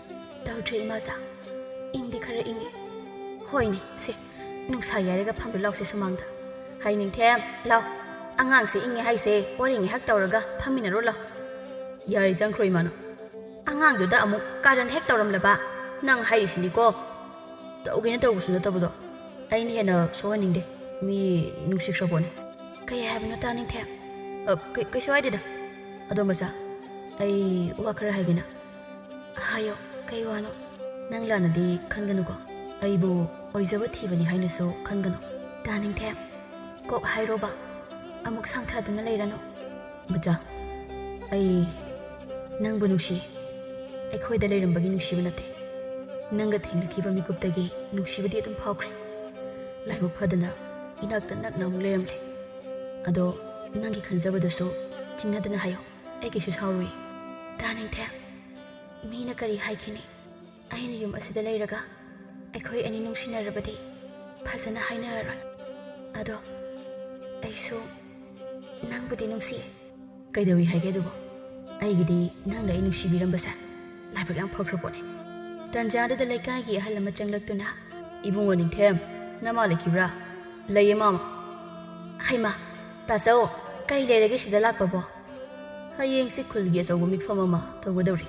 ꯇꯧꯗ꯭ꯔꯦ ꯏꯃꯥꯆꯥ꯫ ꯏꯪꯗꯤ ꯈꯔ ꯏꯪꯉꯤ꯫ ꯍꯣꯏꯅꯦ, ꯁꯦ, ꯅꯨꯡꯁꯥ ꯌꯥꯏꯔꯒ ꯐꯝꯂꯨ ꯂꯥꯎꯁꯦ ꯁꯨꯃꯥꯡꯗ꯫ ꯍꯩ ꯅꯤꯡꯊꯦꯝ, ꯂꯥꯎ꯫ ꯑꯉꯥꯡꯁꯦ ꯏꯪꯉꯦ ꯍꯥꯏꯁꯦ, ꯋꯥꯔꯤ ꯉꯥꯏꯍꯥꯛ ꯇꯧꯔꯒ ꯐꯝꯃꯤꯟꯅꯔꯣ ꯂꯥꯎ꯫" ꯌꯥꯔꯦ, ꯆꯪꯈ꯭ꯔꯣ ꯏꯃꯥꯅ꯫ ꯑꯉꯥꯡꯗꯨꯗ ꯑꯃꯨꯛ ꯀꯥꯔꯟ ꯍꯦꯛ ꯇꯧꯔꯝꯂꯕ꯫ ꯅꯪ ꯍꯥꯏꯔꯤꯁꯤꯅꯤꯀꯣ꯫ ꯇꯧꯒꯦꯅ ꯇꯧꯕꯁꯨ ꯅꯠꯇꯕꯗꯣ꯫ ꯑꯩꯅ ꯍꯦꯟꯅ ꯁꯣꯛꯍꯟꯅꯤꯡꯗꯦ꯫ ꯃꯤ ꯅꯨꯡꯁꯤꯈ꯭ꯔꯕꯣꯅꯦ꯫ ꯀꯩ ꯍꯥꯏꯕꯅꯣ ꯇꯥꯅꯤꯡꯊꯦꯝ? ꯑ, ꯀꯩ-, ꯀꯩꯁꯨ ꯍꯥꯏꯗꯦꯗ꯫ ꯑꯗꯣ ꯃꯆꯥ, ꯑꯩ ꯋꯥ ꯈꯔ ꯍꯥꯏꯒꯦꯅ꯫ ꯍꯥꯏꯌꯣ, ꯀꯩ ꯋꯥꯅꯣ? ꯅꯪ ꯂꯥꯟꯅꯗꯤ ꯈꯟꯒꯅꯨꯀꯣ꯫ ꯑꯩꯕꯨ ꯑꯣꯏꯖꯕ ꯊꯤꯕꯅꯤ ꯍꯥꯏꯅꯁꯨ ꯈꯟꯒꯅꯨ꯫ ꯇꯥꯅꯤꯡꯊꯦꯝ, ꯀꯣꯛ ꯍꯥꯏꯔꯣꯕ꯫ ꯑꯃꯨꯛ ꯁꯥꯡꯊꯗꯨꯅ ꯂꯩꯔꯅꯨ꯫ ꯃꯆꯥ, ꯑꯩ ꯅꯪꯕꯨ ꯅꯨꯡꯁꯤ꯫ ꯑꯩꯈꯣꯏꯗ ꯂꯩꯔꯝꯕꯒꯤ ꯅꯨꯡꯁꯤꯕ ꯅꯠꯇꯦ꯫ ꯅꯪꯒ ꯊꯦꯡꯅꯈꯤꯕ ꯃꯤꯀꯨꯞꯇꯒꯤ ꯅꯨꯡꯁꯤꯕꯗꯤ ꯑꯗꯨꯝ ꯐꯥꯎꯈ꯭ꯔꯦ꯫ ꯂꯥꯏꯕꯛ ꯐꯗꯅ ꯏꯅꯥꯛꯇ ꯅꯛꯅ ꯑꯃꯨꯛ ꯂꯩꯔꯝꯂꯦ꯫ ꯑꯗꯣ ꯅꯪꯒꯤ ꯈꯟꯖꯕꯗꯨꯁꯨ ꯆꯤꯡꯅꯗꯅ ꯍꯥꯏꯌꯣ꯫ ꯑꯩ ꯀꯩꯁꯨ ꯁꯥꯎꯔꯣꯏ꯫ ꯇꯥꯅꯤꯡꯊꯦꯝ, ꯃꯤꯅ ꯀꯔꯤ ꯍꯥꯏꯈꯤꯅꯤ? ꯑꯩꯅ ꯌꯨꯝ ꯑꯁꯤꯗ ꯂꯩꯔꯒ ꯑꯩꯈꯣꯏ ꯑꯅꯤ ꯅꯨꯡꯁꯤꯅꯔꯕꯗꯤ ꯐꯖꯅ ꯍꯥꯏꯅꯔꯔꯣꯏ꯫ ꯑꯗꯣ ꯑꯩꯁꯨ ꯅꯪꯕꯨꯗꯤ ꯅꯨꯡꯁꯤꯌꯦ꯫ ꯀꯩꯗꯧꯏ ꯍꯥꯏꯒꯦ ꯑꯗꯨꯕꯨ? ꯑꯩꯒꯤꯗꯤ ꯅꯪꯅ ꯑꯩ ꯅꯨꯡꯁꯤꯕꯤꯔꯝꯕꯁꯦ ꯂꯥꯏꯕꯛ ꯌꯥꯝ ꯐꯈ꯭ꯔ ꯄꯣꯠꯅꯤ꯫ ꯇꯟꯖꯥꯗꯨꯗ ꯂꯩꯀꯥꯏꯒꯤ ꯑꯍꯜ ꯑꯃ ꯆꯪꯂꯛꯇꯨꯅ, "ꯏꯕꯨꯡꯉꯣ ꯅꯤꯡꯊꯦꯝ, ꯅꯃꯥ ꯂꯩꯈꯤꯕ꯭ꯔꯥ?" "ꯂꯩꯌꯦ, ꯃꯥꯃ꯫" "ꯍꯩꯃꯥ, ꯇꯥꯆꯧ, ꯀꯩ ꯂꯩꯔꯒꯦ ꯁꯤꯗ ꯂꯥꯛꯄꯕꯣ?" "ꯍꯌꯦꯡꯁꯦ ꯈꯨꯜꯒꯤ ꯑꯆꯧꯕ ꯃꯤꯐꯝ ꯑꯃ ꯇꯧꯒꯗꯧꯔꯤ꯫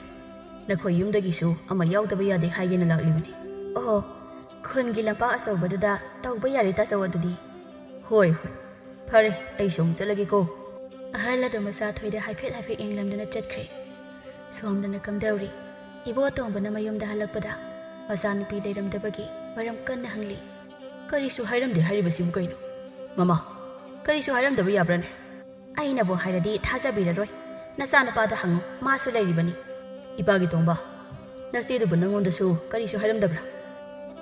ꯅꯈꯣꯏ ꯌꯨꯝꯗꯒꯤꯁꯨ ꯑꯃ ꯌꯥꯎꯗꯕ ꯌꯥꯗꯦ ꯍꯥꯏꯒꯦꯅ ꯂꯥꯛꯂꯤꯕꯅꯤ꯫" "ꯑꯣ, ꯈꯨꯟꯒꯤ ꯂꯝꯄꯥꯛ ꯑꯆꯧꯕꯗꯨꯗ ꯇꯧꯕ ꯌꯥꯔꯦ ꯇꯥꯆꯧ ꯑꯗꯨꯗꯤ꯫" "ꯍꯣꯏ, ꯍꯣꯏ꯫ ꯐꯔꯦ, ꯑꯩꯁꯨ ꯑꯃꯨꯛ ꯆꯠꯂꯒꯦꯀꯣ꯫" ꯑꯍꯜ ꯑꯗꯨ ꯃꯆꯥꯊꯣꯏꯗ ꯍꯥꯏꯐꯦꯠ ꯍꯥꯏꯐꯦꯠ ꯌꯦꯡꯂꯝꯗꯨꯅ ꯆꯠꯈ꯭ꯔꯦ꯫ ꯁꯣꯝꯗꯅ ꯀꯝꯗꯧꯔꯤ? ꯏꯕꯣꯇꯣꯝꯕꯅ ꯃꯌꯨꯝꯗ ꯍꯜꯂꯛꯄꯗ ꯃꯆꯥꯅꯨꯄꯤ ꯂꯩꯔꯝꯗꯕꯒꯤ ꯃꯔꯝ ꯀꯟꯅ ꯍꯪꯂꯤ꯫ "ꯀꯔꯤꯁꯨ ꯍꯥꯏꯔꯝꯗꯦ ꯍꯥꯏꯔꯤꯕꯁꯤꯕꯨ ꯀꯩꯅꯣ? ꯃꯃꯥ, ꯀꯔꯤꯁꯨ ꯍꯥꯏꯔꯝꯗꯕ ꯌꯥꯕ꯭ꯔꯥꯅꯦ?" "ꯑꯩꯅꯕꯨ ꯍꯥꯏꯔꯗꯤ ꯊꯥꯖꯕꯤꯔꯔꯣꯏ꯫ ꯅꯆꯥꯅꯨꯄꯥꯗ ꯍꯪꯉꯨ, ꯃꯥꯁꯨ ꯂꯩꯔꯤꯕꯅꯤ꯫" "ꯏꯄꯥꯒꯤ ꯇꯣꯝꯕ, ꯅꯆꯦꯗꯨꯕꯨ ꯅꯪꯉꯣꯟꯗꯁꯨ ꯀꯔꯤꯁꯨ ꯍꯥꯏꯔꯝꯗꯕ꯭ꯔꯥ?"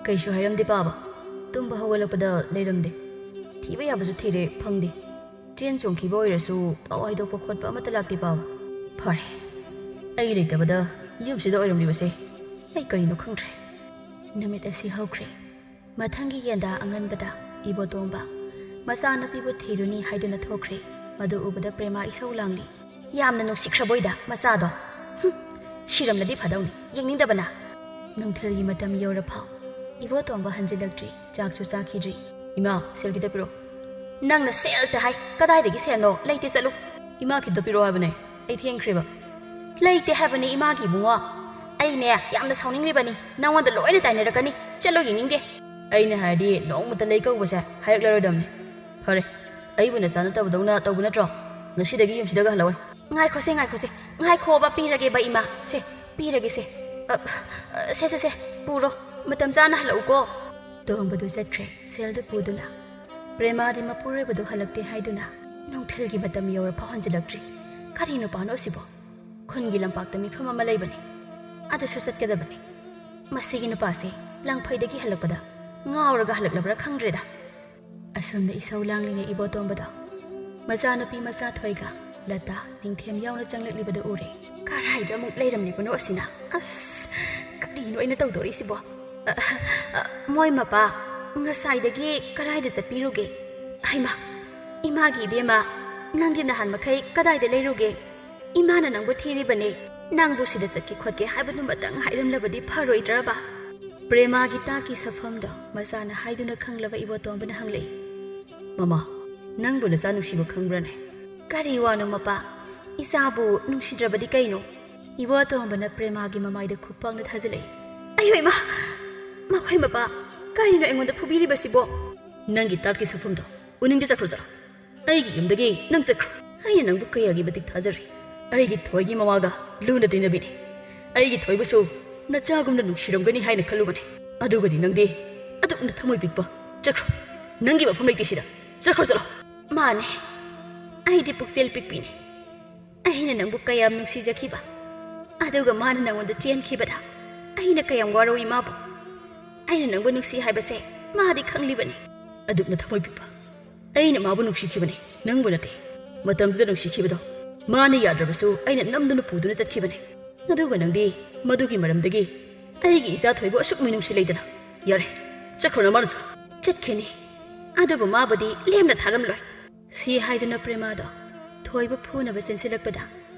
"ꯀꯩꯁꯨ ꯍꯥꯏꯔꯝꯗꯦ ꯄꯥꯕ꯫ ꯇꯨꯝꯕ ꯍꯧꯒꯠꯂꯛꯄꯗ ꯂꯩꯔꯝꯗꯦ꯫ ꯊꯤꯕ ꯌꯥꯕꯁꯨ ꯊꯤꯔꯦ, ꯐꯪꯗꯦ꯫ ꯆꯦꯟ ꯆꯣꯡꯈꯤꯕ ꯑꯣꯏꯔꯁꯨ ꯄꯥꯎ ꯍꯥꯏꯗꯣꯛꯄ ꯈꯣꯠꯄ ꯑꯃꯠꯇ ꯂꯥꯛꯇꯦ ꯄꯥꯕ꯫" "ꯐꯔꯦ, ꯑꯩ ꯂꯩꯇꯕꯗ ꯌꯨꯝꯁꯤꯗ ꯑꯣꯏꯔꯝꯂꯤꯕꯁꯦ ꯑꯩ ꯀꯔꯤꯅꯣ ꯈꯪꯗ꯭ꯔꯦ꯫" ꯅꯨꯃꯤꯠ ꯑꯁꯤ ꯍꯧꯈ꯭ꯔꯦ꯫ ꯃꯊꯪꯒꯤ ꯌꯦꯟꯗꯥ ꯑꯉꯟꯕꯗ ꯏꯕꯣꯇꯣꯝꯕ ꯃꯆꯥꯅꯨꯄꯤꯕꯨ ꯊꯤꯔꯨꯅꯤ ꯍꯥꯏꯗꯨꯅ ꯊꯣꯛꯈ꯭ꯔꯦ꯫ ꯃꯗꯨ ꯎꯕꯗ ꯄ꯭ꯔꯦꯃꯥ ꯏꯁꯧ ꯂꯥꯡꯂꯤ꯫ "ꯌꯥꯝꯅ ꯅꯨꯡꯁꯤꯈ꯭ꯔꯕꯣꯏꯗ ꯃꯆꯥꯗꯣ꯫ ꯍꯨꯝ, ꯁꯤꯔꯝꯂꯗꯤ ꯐꯗꯧꯅꯤ, ꯌꯦꯡꯅꯤꯡꯗꯕꯅ꯫" ꯅꯨꯡꯊꯤꯜꯒꯤ ꯃꯇꯝ ꯌꯧꯔꯐꯥꯎ ꯏꯕꯣꯇꯣꯝꯕ ꯍꯟꯖꯤꯜꯂꯛꯇ꯭ꯔꯤ, ꯆꯥꯛꯁꯨ ꯆꯥꯈꯤꯗ꯭ꯔꯤ꯫ "ꯏꯃꯥ, ꯁꯦꯜ ꯈꯤꯇ ꯄꯤꯔꯛꯑꯣ꯫" "ꯅꯪꯅ ꯁꯦꯜꯇ ꯍꯥꯏ, ꯀꯗꯥꯏꯗꯒꯤ ꯁꯦꯜꯅꯣ? ꯂꯩꯇꯦ, ꯆꯠꯂꯨ꯫" "ꯏꯃꯥ, ꯈꯤꯇ ꯄꯤꯔꯛꯑꯣ ꯍꯥꯏꯕꯅꯦ, ꯑꯩ ꯊꯦꯡꯈ꯭ꯔꯦꯕ꯫" ꯂꯩꯇꯦ ꯍꯥꯏꯕꯅꯤ ꯏꯃꯥꯒꯤ ꯏꯕꯨꯡꯉꯣ꯫ ꯑꯩꯅꯦ ꯌꯥꯝꯅ ꯁꯥꯎꯅꯤꯡꯂꯤꯕꯅꯤ, ꯅꯉꯣꯟꯗ ꯂꯣꯏꯅ ꯇꯥꯏꯅꯔꯛꯀꯅꯤ꯫ ꯆꯠꯂꯣ, ꯌꯦꯡꯅꯤꯡꯗꯦ꯫ ꯑꯩꯅ ꯍꯥꯏꯔꯗꯤ ꯅꯣꯡꯃꯇ ꯂꯩ ꯀꯧꯕꯁꯦ ꯍꯥꯏꯔꯛꯂꯔꯣꯏꯗꯕꯅꯤ꯫ ꯐꯔꯦ, ꯑꯩꯕꯨ ꯅꯆꯥ ꯅꯠꯇꯕꯗꯧꯅ ꯇꯧꯕ ꯅꯠꯇ꯭ꯔꯣ? ꯉꯁꯤꯗꯒꯤ ꯌꯨꯝꯁꯤꯗꯒ ꯍꯜꯂꯛꯑꯣꯏ꯫ ꯉꯥꯏꯈꯣꯁꯦ, ꯉꯥꯏꯈꯣꯁꯦ, ꯉꯥꯏꯈꯣꯕ, ꯄꯤꯔꯒꯦꯕ ꯏꯃꯥ꯫ ꯁꯦ, ꯄꯤꯔꯒꯦꯁꯦ꯫ ꯑ, ꯑ, ꯁꯦ, ꯁꯦ, ꯁꯦ, ꯄꯨꯔꯣ꯫ ꯃꯇꯝ ꯆꯥꯅ ꯍꯜꯂꯛꯎꯀꯣ꯫ ꯇꯣꯝꯕꯗꯨ ꯆꯠꯈ꯭ꯔꯦ ꯁꯦꯜꯗꯨ ꯄꯨꯗꯨꯅ꯫ ꯄ꯭ꯔꯦꯃꯥꯗꯤ ꯃꯄꯨꯔꯣꯏꯕꯗꯨ ꯍꯜꯂꯛꯇꯦ ꯍꯥꯏꯗꯨꯅ ꯅꯨꯡꯊꯤꯜꯒꯤ ꯃꯇꯝ ꯌꯧꯔꯐꯥꯎ ꯍꯟꯖꯤꯜꯂꯛꯇ꯭ꯔꯤ꯫ ꯀꯔꯤ ꯅꯨꯄꯥꯅꯣ ꯑꯁꯤꯕꯣ? ꯈꯨꯟꯒꯤ ꯂꯝꯄꯥꯛꯇ ꯃꯤꯐꯝ ꯑꯃ ꯂꯩꯕꯅꯤ, ꯑꯗꯨꯁꯨ ꯆꯠꯀꯗꯕꯅꯤ꯫ ꯃꯁꯤꯒꯤ ꯅꯨꯄꯥꯁꯦ ꯂꯪꯐꯩꯗꯒꯤ ꯍꯜꯂꯛꯄꯗ ꯉꯥꯎꯔꯒ ꯍꯜꯂꯛꯂꯕ꯭ꯔꯥ ꯈꯪꯗ꯭ꯔꯦꯗ꯫ ꯑꯁꯣꯝꯗ ꯏꯁꯧ ꯂꯥꯡꯂꯤꯉꯩ ꯏꯕꯣꯇꯣꯝꯕꯗꯣ ꯃꯆꯥꯅꯨꯄꯤ ꯃꯆꯥ ꯊꯣꯏꯒ ꯂꯇꯥ, ꯅꯤꯡꯊꯦꯝ ꯌꯥꯎꯅ ꯆꯪꯂꯛꯂꯤꯕꯗꯨ ꯎꯔꯦ꯫ ꯀꯔꯥꯏꯗ ꯑꯃꯨꯛ ꯂꯩꯔꯝꯂꯤꯕꯅꯣ ꯑꯁꯤꯅ? ꯑꯁ, ꯀꯔꯤꯅꯣ ꯑꯩꯅ ꯇꯧꯗꯣꯔꯤꯁꯤꯕꯣ? ꯑ, ꯑ, ꯃꯣꯏ ꯃꯄꯥ ꯉꯁꯥꯏꯗꯒꯤ ꯀꯔꯥꯏꯗ ꯆꯠꯄꯤꯔꯨꯒꯦ? ꯍꯩꯃꯥ, ꯏꯃꯥꯒꯤ ꯏꯕꯦꯝꯃ, ꯅꯪꯗꯤ ꯅꯍꯥꯟ ꯃꯈꯩ ꯀꯗꯥꯏꯗ ꯂꯩꯔꯨꯒꯦ? ꯏꯃꯥꯅ ꯅꯪꯕꯨ ꯊꯤꯔꯤꯕꯅꯦ꯫ ꯅꯪꯕꯨ ꯁꯤꯗ ꯆꯠꯀꯦ ꯈꯣꯠꯀꯦ ꯍꯥꯏꯕꯗꯨꯃꯇꯪ ꯍꯥꯏꯔꯝꯂꯕꯗꯤ ꯐꯔꯣꯏꯗ꯭ꯔꯕ? ꯄ꯭ꯔꯦꯃꯥꯒꯤ ꯇꯥꯠꯀꯤ ꯁꯛꯐꯝꯗꯣ ꯃꯆꯥꯅ ꯍꯥꯏꯗꯨꯅ ꯈꯪꯂꯕ ꯏꯕꯣꯇꯣꯝꯕꯅ ꯍꯪꯂꯛꯏ꯫ "ꯃꯃꯥ, ꯅꯪꯕꯨ ꯅꯆꯥ ꯅꯨꯡꯁꯤꯕ ꯈꯪꯕ꯭ꯔꯅꯦ?" "ꯀꯔꯤ ꯋꯥꯅꯣ ꯃꯄꯥ? ꯏꯆꯥꯕꯨ ꯅꯨꯡꯁꯤꯗ꯭ꯔꯕꯗꯤ ꯀꯩꯅꯣ?" ꯏꯕꯣꯇꯣꯝꯕꯅ ꯄ꯭ꯔꯦꯃꯥꯒꯤ ꯃꯃꯥꯏꯗ ꯈꯨꯄꯥꯛꯅ ꯊꯥꯖꯤꯜꯂꯛꯏ꯫ "ꯑꯌꯣ ꯏꯃꯥ! ꯃꯈꯣꯏ ꯃꯄꯥ, ꯀꯔꯤꯅꯣ ꯑꯩꯉꯣꯟꯗ ꯐꯨꯕꯤꯔꯤꯕꯁꯤꯕꯣ?" "ꯅꯪꯒꯤ ꯇꯥꯠꯀꯤ ꯁꯛꯐꯝꯗꯣ ꯎꯅꯤꯡꯗꯦ, ꯆꯠꯈ꯭ꯔꯣ ꯆꯠꯂꯣ꯫ ꯑꯩꯒꯤ ꯌꯨꯝꯗꯒꯤ ꯅꯪ ꯆꯠꯈ꯭ꯔꯣ꯫ ꯑꯩꯅ ꯅꯪꯕꯨ ꯀꯌꯥꯒꯤ ꯃꯇꯤꯛ ꯊꯥꯖꯔꯤ꯫ ꯑꯩꯒꯤ ꯊꯣꯏꯒꯤ ꯃꯃꯥꯒ ꯂꯨꯅ ꯇꯤꯟꯅꯕꯤꯅꯤ꯫ ꯑꯩꯒꯤ ꯊꯣꯏꯕꯨꯁꯨ ꯅꯆꯥꯒꯨꯝꯅ ꯅꯨꯡꯁꯤꯔꯝꯒꯅꯤ ꯍꯥꯏꯅ ꯈꯜꯂꯨꯕꯅꯤ꯫ ꯑꯗꯨꯒꯗꯤ ꯅꯪꯗꯤ ꯑꯗꯨꯛ ꯅꯊꯃꯣꯏ ꯄꯤꯛꯄ꯫ ꯆꯠꯈ꯭ꯔꯣ꯫ ꯅꯪꯒꯤ ꯃꯐꯝ ꯂꯩꯇꯦ ꯁꯤꯗ꯫ ꯆꯠꯈ꯭ꯔꯣ ꯆꯠꯂꯣ꯫" "ꯃꯥꯅꯦ, ꯑꯩꯗꯤ ꯄꯨꯛꯆꯦꯜ ꯄꯤꯛꯄꯤꯅꯦ꯫ ꯑꯩꯅ ꯅꯪꯕꯨ ꯀꯌꯥꯝ ꯅꯨꯡꯁꯤꯖꯈꯤꯕ, ꯑꯗꯨꯒ ꯃꯥꯅ ꯅꯪꯉꯣꯟꯗ ꯆꯦꯟꯈꯤꯕꯗ ꯑꯩꯅ ꯀꯌꯥꯝ ꯋꯥꯔꯧꯏ ꯃꯥꯕꯨ꯫ ꯑꯩꯅ ꯅꯪꯕꯨ ꯅꯨꯡꯁꯤ ꯍꯥꯏꯕꯁꯦ ꯃꯥꯗꯤ ꯈꯪꯂꯤꯕꯅꯤ꯫" "ꯑꯗꯨꯛ ꯅꯊꯃꯣꯏ ꯄꯤꯛꯄ꯫ ꯑꯩꯅ ꯃꯥꯕꯨ ꯅꯨꯡꯁꯤꯈꯤꯕꯅꯤ, ꯅꯪꯕꯨ ꯅꯠꯇꯦ꯫ ꯃꯇꯝꯗꯨꯗ ꯅꯨꯡꯁꯤꯈꯤꯕꯗꯣ ꯃꯥꯅ ꯌꯥꯗ꯭ꯔꯕꯁꯨ ꯑꯩꯅ ꯅꯝꯗꯨꯅ ꯄꯨꯗꯨꯅ ꯆꯠꯈꯤꯕꯅꯤ꯫ ꯑꯗꯨꯒ ꯅꯪꯗꯤ ꯃꯗꯨꯒꯤ ꯃꯔꯝꯗꯒꯤ ꯑꯩꯒꯤ ꯏꯆꯥ ꯊꯣꯏꯕꯨ ꯑꯁꯨꯛ ꯃꯤꯅꯨꯡꯁꯤ ꯂꯩꯇꯅ꯫ ꯌꯥꯔꯦ, ꯆꯠꯈ꯭ꯔꯣ ꯅꯃꯥꯅꯁꯨ꯫" "ꯆꯠꯈꯤꯅꯤ, ꯑꯗꯨꯕꯨ ꯃꯥꯕꯨꯗꯤ ꯂꯦꯝꯅ ꯊꯥꯔꯝꯂꯣꯏ꯫" ꯁꯤ ꯍꯥꯏꯗꯨꯅ ꯄ꯭ꯔꯦꯃꯥꯗꯣ ꯊꯣꯏꯕ ꯐꯨꯅꯕ ꯆꯦꯟꯁꯤꯜꯂꯛꯄꯗ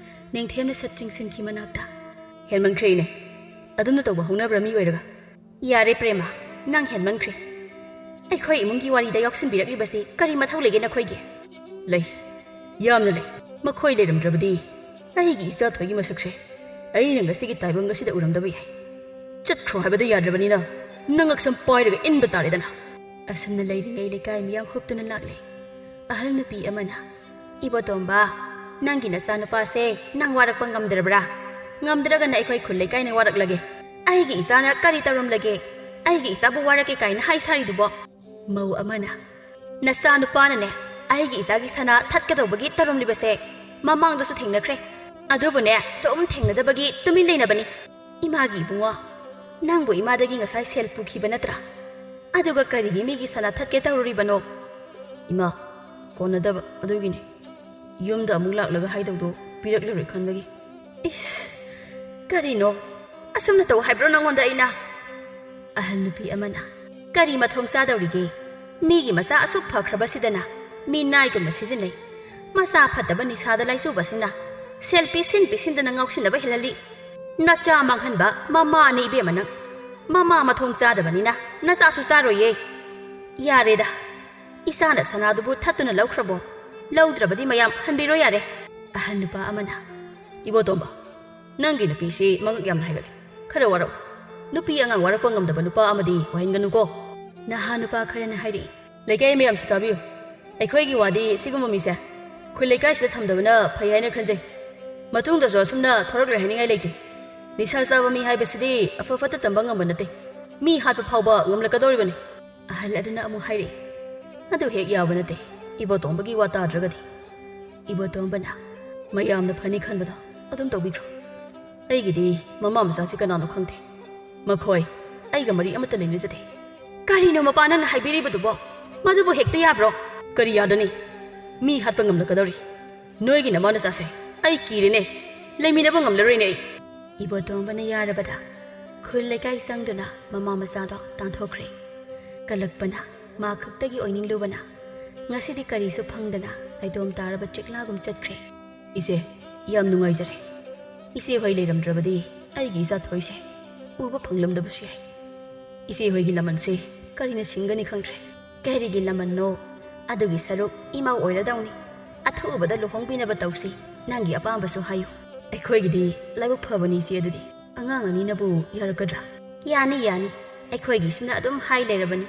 ꯅꯤꯡꯊꯦꯝꯅ ꯁꯠ ꯆꯤꯡꯁꯤꯟꯈꯤ ꯃꯅꯥꯛꯇ꯫ "ꯍꯦꯟꯃꯟꯈ꯭ꯔꯦ ꯏꯅꯦ, ꯑꯗꯨꯝꯅ ꯇꯧꯕ ꯍꯧꯅꯕ꯭ꯔꯥ ꯃꯤ ꯑꯣꯏꯔꯒ?" "ꯌꯥꯔꯦ ꯄ꯭ꯔꯦꯃꯥ, ꯅꯪ ꯍꯦꯟꯃꯟꯈ꯭ꯔꯦ꯫ ꯑꯩꯈꯣꯏ ꯏꯃꯨꯡꯒꯤ ꯋꯥꯔꯤꯗ ꯌꯥꯎꯁꯤꯟꯕꯤꯔꯛꯂꯤꯕꯁꯤ ꯀꯔꯤ ꯃꯊꯧ ꯂꯩꯒꯦ ꯅꯈꯣꯏꯒꯤ?" "ꯂꯩ, ꯌꯥꯝꯅ ꯂꯩ꯫ ꯃꯈꯣꯏ ꯂꯩꯔꯝꯗ꯭ꯔꯕꯗꯤ ꯑꯩꯒꯤ ꯏꯆꯥ ꯊꯣꯏꯒꯤ ꯃꯁꯛꯁꯦ ꯑꯩꯅ ꯉꯁꯤꯒꯤ ꯇꯥꯏꯕꯪ ꯑꯁꯤꯗ ꯎꯔꯝꯗꯕ ꯌꯥꯏ꯫ ꯆꯠꯈ꯭ꯔꯣ ꯍꯥꯏꯕꯗ ꯌꯥꯗ꯭ꯔꯕꯅꯤꯅ ꯅꯉꯛꯁꯝ ꯄꯥꯏꯔꯒ ꯏꯟꯕ ꯇꯥꯔꯦꯗꯅ꯫ ꯑꯁꯨꯝꯅ ꯂꯩꯔꯤꯉꯩ ꯂꯩꯀꯥꯏ ꯃꯤꯌꯥꯝ ꯍꯨꯞꯇꯨꯅ ꯂꯥꯛꯂꯦ꯫ ꯑꯍꯜ ꯅꯨꯄꯤ ꯑꯃꯅ, "ꯏꯕꯣꯇꯣꯝꯕ, ꯅꯪꯒꯤ ꯅꯆꯥꯅꯨꯄꯥꯁꯦ ꯅꯪ ꯋꯥꯔꯛꯄ ꯉꯝꯗ꯭ꯔꯕ꯭ꯔꯥ? ꯉꯝꯗ꯭ꯔꯒꯅ ꯑꯩꯈꯣꯏ ꯈꯨꯜ ꯂꯩꯀꯥꯏꯅ ꯋꯥꯔꯛꯂꯒꯦ꯫ ꯑꯩꯒꯤ ꯏꯆꯥꯅ ꯀꯔꯤ ꯇꯧꯔꯝꯂꯒꯦ? ꯑꯩꯒꯤ ꯏꯆꯥꯕꯨ ꯋꯥꯔꯛꯀꯦ ꯀꯥꯏꯅ ꯍꯥꯏ ꯁꯥꯔꯤꯗꯨꯕꯣ?" ꯃꯧ ꯑꯃꯅ, "ꯅꯆꯥꯅꯨꯄꯥꯅꯅꯦ ꯑꯩꯒꯤ ꯏꯆꯥꯒꯤ ꯁꯅꯥ ꯊꯠꯀꯗꯧꯕꯒꯤ ꯇꯧꯔꯝꯂꯤꯕꯁꯦ ꯃꯃꯥꯡꯗꯁꯨ ꯊꯦꯡꯅꯈ꯭ꯔꯦ꯫ ꯑꯗꯨꯕꯨꯅꯦ ꯁꯨꯝ ꯊꯦꯡꯅꯗꯕꯒꯤ ꯇꯨꯃꯤꯟ ꯂꯩꯅꯕꯅꯤ꯫ ꯏꯃꯥꯒꯤ ꯏꯕꯨꯡꯉꯣ, ꯅꯪꯕꯨ ꯏꯃꯥꯗꯒꯤ ꯉꯁꯥꯏ ꯁꯦꯜ ꯄꯨꯈꯤꯕ ꯅꯠꯇ꯭ꯔꯥ? ꯑꯗꯨꯒ ꯀꯔꯤꯒꯤ ꯃꯤꯒꯤ ꯁꯅꯥ ꯊꯠꯀꯦ ꯇꯧꯔꯨꯔꯤꯕꯅꯣ?" "ꯏꯃꯥ, ꯀꯣꯟꯅꯗꯕ ꯑꯗꯨꯒꯤꯅꯦ꯫ ꯌꯨꯝꯗ ꯑꯃꯨꯛ ꯂꯥꯛꯂꯒ ꯍꯥꯏꯗꯧꯗꯣ ꯄꯤꯔꯛꯂꯔꯣꯏ ꯈꯟꯕꯒꯤ꯫" "ꯏꯁ, ꯀꯔꯤꯅꯣ? ꯑꯁꯨꯝꯅ ꯇꯧ ꯍꯥꯏꯕ꯭ꯔꯣ ꯅꯪꯉꯣꯟꯗ ꯑꯩꯅ?" ꯑꯍꯜ ꯅꯨꯄꯤ ꯑꯃꯅ, "ꯀꯔꯤ ꯃꯊꯣꯡ ꯆꯥꯗꯧꯔꯤꯒꯦ? ꯃꯤꯒꯤ ꯃꯆꯥ ꯑꯁꯨꯛ ꯐꯈ꯭ꯔꯕꯁꯤꯗꯅ ꯃꯤ ꯅꯥꯏꯒꯨꯝꯅ ꯁꯤꯖꯤꯟꯅꯩ꯫ ꯃꯆꯥ ꯐꯠꯇꯕ ꯅꯤꯁꯥꯗ ꯂꯥꯏꯆꯨꯕꯁꯤꯅ ꯁꯦꯜ ꯄꯤꯁꯤꯟ ꯄꯤꯁꯤꯟꯗꯅ ꯉꯥꯎꯁꯤꯟꯅꯕ ꯍꯦꯜꯍꯜꯂꯤ꯫ ꯅꯆꯥ ꯃꯥꯡꯍꯟꯕ ꯃꯃꯥꯅꯤ ꯏꯕꯦꯝꯃ ꯅꯪ꯫ ꯃꯃꯥ ꯃꯊꯣꯡ ꯆꯥꯗꯕꯅꯤꯅ ꯅꯆꯥꯁꯨ ꯆꯥꯔꯣꯏꯌꯦ꯫ ꯌꯥꯔꯦꯗ, ꯏꯆꯥꯅ ꯁꯅꯥꯗꯨꯕꯨ ꯊꯠꯇꯨꯅ ꯂꯧꯈ꯭ꯔꯕꯣ? ꯂꯧꯗ꯭ꯔꯕꯗꯤ ꯃꯌꯥꯝ ꯍꯟꯕꯤꯔꯣ ꯌꯥꯔꯦ꯫" ꯑꯍꯜ ꯅꯨꯄꯥ ꯑꯃꯅ, "ꯏꯕꯣꯇꯣꯝꯕ, ꯅꯪꯒꯤ ꯅꯨꯄꯤꯁꯤ ꯃꯉꯛ ꯌꯥꯝꯅ ꯍꯥꯏꯒꯠꯂꯤ꯫ ꯈꯔ ꯋꯥꯔꯛꯎ꯫ ꯅꯨꯄꯤ ꯑꯉꯥꯡ ꯋꯥꯔꯛꯄ ꯉꯝꯗꯕ ꯅꯨꯄꯥ ꯑꯃꯗꯤ ꯑꯣꯏꯍꯟꯒꯅꯨꯀꯣ꯫" ꯅꯍꯥ ꯅꯨꯄꯥ ꯈꯔꯅ ꯍꯥꯏꯔꯛꯏ, "ꯂꯩꯀꯥꯏ ꯃꯌꯥꯝꯁꯨ ꯇꯥꯕꯤꯌꯨ꯫ ꯑꯩꯈꯣꯏꯒꯤ ꯋꯥꯗꯤ ꯁꯤꯒꯨꯝꯕ ꯃꯤꯁꯦ ꯈꯨꯜ ꯂꯩꯀꯥꯏꯁꯤꯗ ꯊꯝꯗꯕꯅ ꯐꯩ ꯍꯥꯏꯅ ꯈꯟꯖꯩ꯫ ꯃꯇꯨꯡꯗꯁꯨ ꯑꯁꯨꯝꯅ ꯊꯣꯔꯛꯂꯣꯏ ꯍꯥꯏꯅꯤꯡꯉꯥꯏ ꯂꯩꯇꯦ꯫ ꯅꯤꯁꯥ ꯆꯥꯕ ꯃꯤ ꯍꯥꯏꯕꯁꯤꯗꯤ ꯑꯐ ꯐꯠꯇ ꯇꯝꯕ ꯉꯝꯕ ꯅꯠꯇꯦ꯫ ꯃꯤ ꯍꯥꯠꯄ ꯐꯥꯎꯕ ꯉꯝꯂꯛꯀꯗꯧꯔꯤꯕꯅꯤ꯫" ꯑꯍꯜ ꯑꯗꯨꯅ ꯑꯃꯨꯛ ꯍꯥꯏꯔꯛꯏ, "ꯑꯗꯨ ꯍꯦꯛ ꯌꯥꯕ ꯅꯠꯇꯦ, ꯏꯕꯣꯇꯣꯝꯕꯒꯤ ꯋꯥ ꯇꯥꯗ꯭ꯔꯒꯗꯤ꯫" ꯏꯕꯣꯇꯣꯝꯕꯅ, "ꯃꯌꯥꯝꯅ ꯐꯅꯤ ꯈꯟꯕꯗꯣ ꯑꯗꯨꯝ ꯇꯧꯕꯤꯈ꯭ꯔꯣ꯫ ꯑꯩꯒꯤꯗꯤ ꯃꯃꯥ ꯃꯆꯥꯁꯤ ꯀꯅꯥꯅꯣ ꯈꯪꯗꯦ꯫ ꯃꯈꯣꯏ ꯑꯩꯒ ꯃꯔꯤ ꯑꯃꯠꯇ ꯂꯩꯅꯖꯗꯦ꯫" "ꯀꯔꯤꯅꯣ ꯃꯄꯥ ꯅꯪꯅ ꯍꯥꯏꯕꯤꯔꯤꯕꯗꯨꯕꯣ? ꯃꯗꯨꯕꯨ ꯍꯦꯛꯇ ꯌꯥꯕ꯭ꯔꯣ?" "ꯀꯔꯤ ꯌꯥꯗꯅꯤ? ꯃꯤ ꯍꯥꯠꯄ ꯉꯝꯂꯛꯀꯗꯧꯔꯤ꯫ ꯅꯣꯏꯒꯤ ꯅꯃꯥ ꯅꯆꯥꯁꯦ ꯑꯩ ꯀꯤꯔꯦꯅꯦ꯫ ꯂꯩꯃꯤꯟꯅꯕ ꯉꯝꯂꯔꯣꯏꯅꯦ ꯑꯩ꯫" ꯏꯕꯣꯇꯣꯝꯕꯅ ꯌꯥꯔꯕꯗ ꯈꯨꯜ ꯂꯩꯀꯥꯏ ꯆꯪꯗꯨꯅ ꯃꯃꯥ ꯃꯆꯥꯗꯣ ꯇꯥꯟꯊꯣꯛꯈ꯭ꯔꯦ꯫ ꯀꯜꯂꯛꯄꯅ, ꯃꯥ ꯈꯛꯇꯒꯤ ꯑꯣꯏꯅꯤꯡꯂꯨꯕꯅ, ꯉꯁꯤꯗꯤ ꯀꯔꯤꯁꯨ ꯐꯪꯗꯅ ꯂꯩꯗꯣꯝ ꯇꯥꯔꯕ ꯆꯤꯛꯂꯥꯒꯨꯝ ꯆꯠꯈ꯭ꯔꯦ꯫ "ꯏꯆꯦ, ꯌꯥꯝ ꯅꯨꯡꯉꯥꯏꯖꯔꯦ꯫ ꯏꯆꯦ ꯍꯣꯏ ꯂꯩꯔꯝꯗ꯭ꯔꯕꯗꯤ ꯑꯩꯒꯤ ꯏꯆꯥ ꯊꯣꯏꯁꯦ ꯎꯕ ꯐꯪꯂꯝꯗꯕꯁꯨ ꯌꯥꯏ꯫ ꯏꯆꯦ ꯍꯣꯏꯒꯤ ꯂꯃꯟꯁꯦ ꯀꯔꯤꯅ ꯁꯤꯡꯒꯅꯤ ꯈꯪꯗ꯭ꯔꯦ꯫" "ꯀꯔꯤꯒꯤ ꯂꯃꯟꯅꯣ? ꯑꯗꯨꯒꯤ ꯁꯔꯨꯛ ꯏꯃꯧ ꯑꯣꯏꯔꯗꯧꯅꯤ꯫ ꯑꯊꯨꯕꯗ ꯂꯨꯍꯣꯡꯕꯤꯅꯕ ꯇꯧꯁꯤ꯫ ꯅꯪꯒꯤ ꯑꯄꯥꯝꯕꯁꯨ ꯍꯥꯏꯌꯨ꯫ ꯑꯩꯈꯣꯏꯒꯤꯗꯤ ꯂꯥꯏꯕꯛ ꯐꯕꯅꯤ, ꯏꯆꯦ꯫ ꯑꯗꯨꯗꯤ ꯑꯉꯥꯡ ꯑꯅꯤꯅꯕꯨ ꯌꯥꯔꯛꯀꯗ꯭ꯔꯥ? ꯌꯥꯅꯤ, ꯌꯥꯅꯤ꯫ ꯑꯩꯈꯣꯏꯒꯤꯁꯤꯅ ꯑꯗꯨꯝ ꯍꯥꯏ ꯂꯩꯔꯕꯅꯤ꯫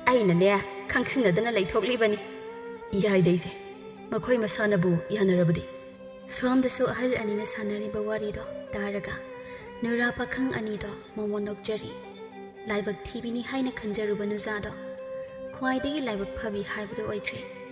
ꯑꯩꯅꯅꯦ, ꯈꯪꯁꯤꯟꯅꯗꯅ ꯂꯩꯊꯣꯛꯂꯤꯕꯅꯤ꯫ ꯌꯥꯏꯗ, ꯏꯆꯦ꯫ ꯃꯈꯣꯏ ꯃꯁꯥꯅꯕꯨ ꯌꯥꯅꯔꯕꯗꯤ꯫ ꯁꯣꯝꯗꯁꯨ ꯑꯍꯜ ꯑꯅꯤꯅ ꯁꯥꯟꯅꯔꯤꯕ ꯋꯥꯔꯤꯗꯣ ꯇꯥꯔꯒ ꯅꯨꯔꯥ ꯄꯥꯈꯪ ꯑꯅꯤꯗꯣ ꯃꯣꯃꯣꯟ ꯅꯣꯛꯆꯔꯤ꯫ ꯂꯥꯏꯕꯛ ꯊꯤꯕꯤꯅꯤ ꯍꯥꯏꯅ ꯈꯟꯖꯔꯨꯕ ꯅꯨꯖꯥꯗꯣ ꯈ꯭ꯋꯥꯏꯗꯒꯤ ꯂꯥꯏꯕꯛ ꯐꯕꯤ ꯍꯥꯏꯕꯗꯨ ꯑꯣꯏꯈ꯭ꯔꯦ꯫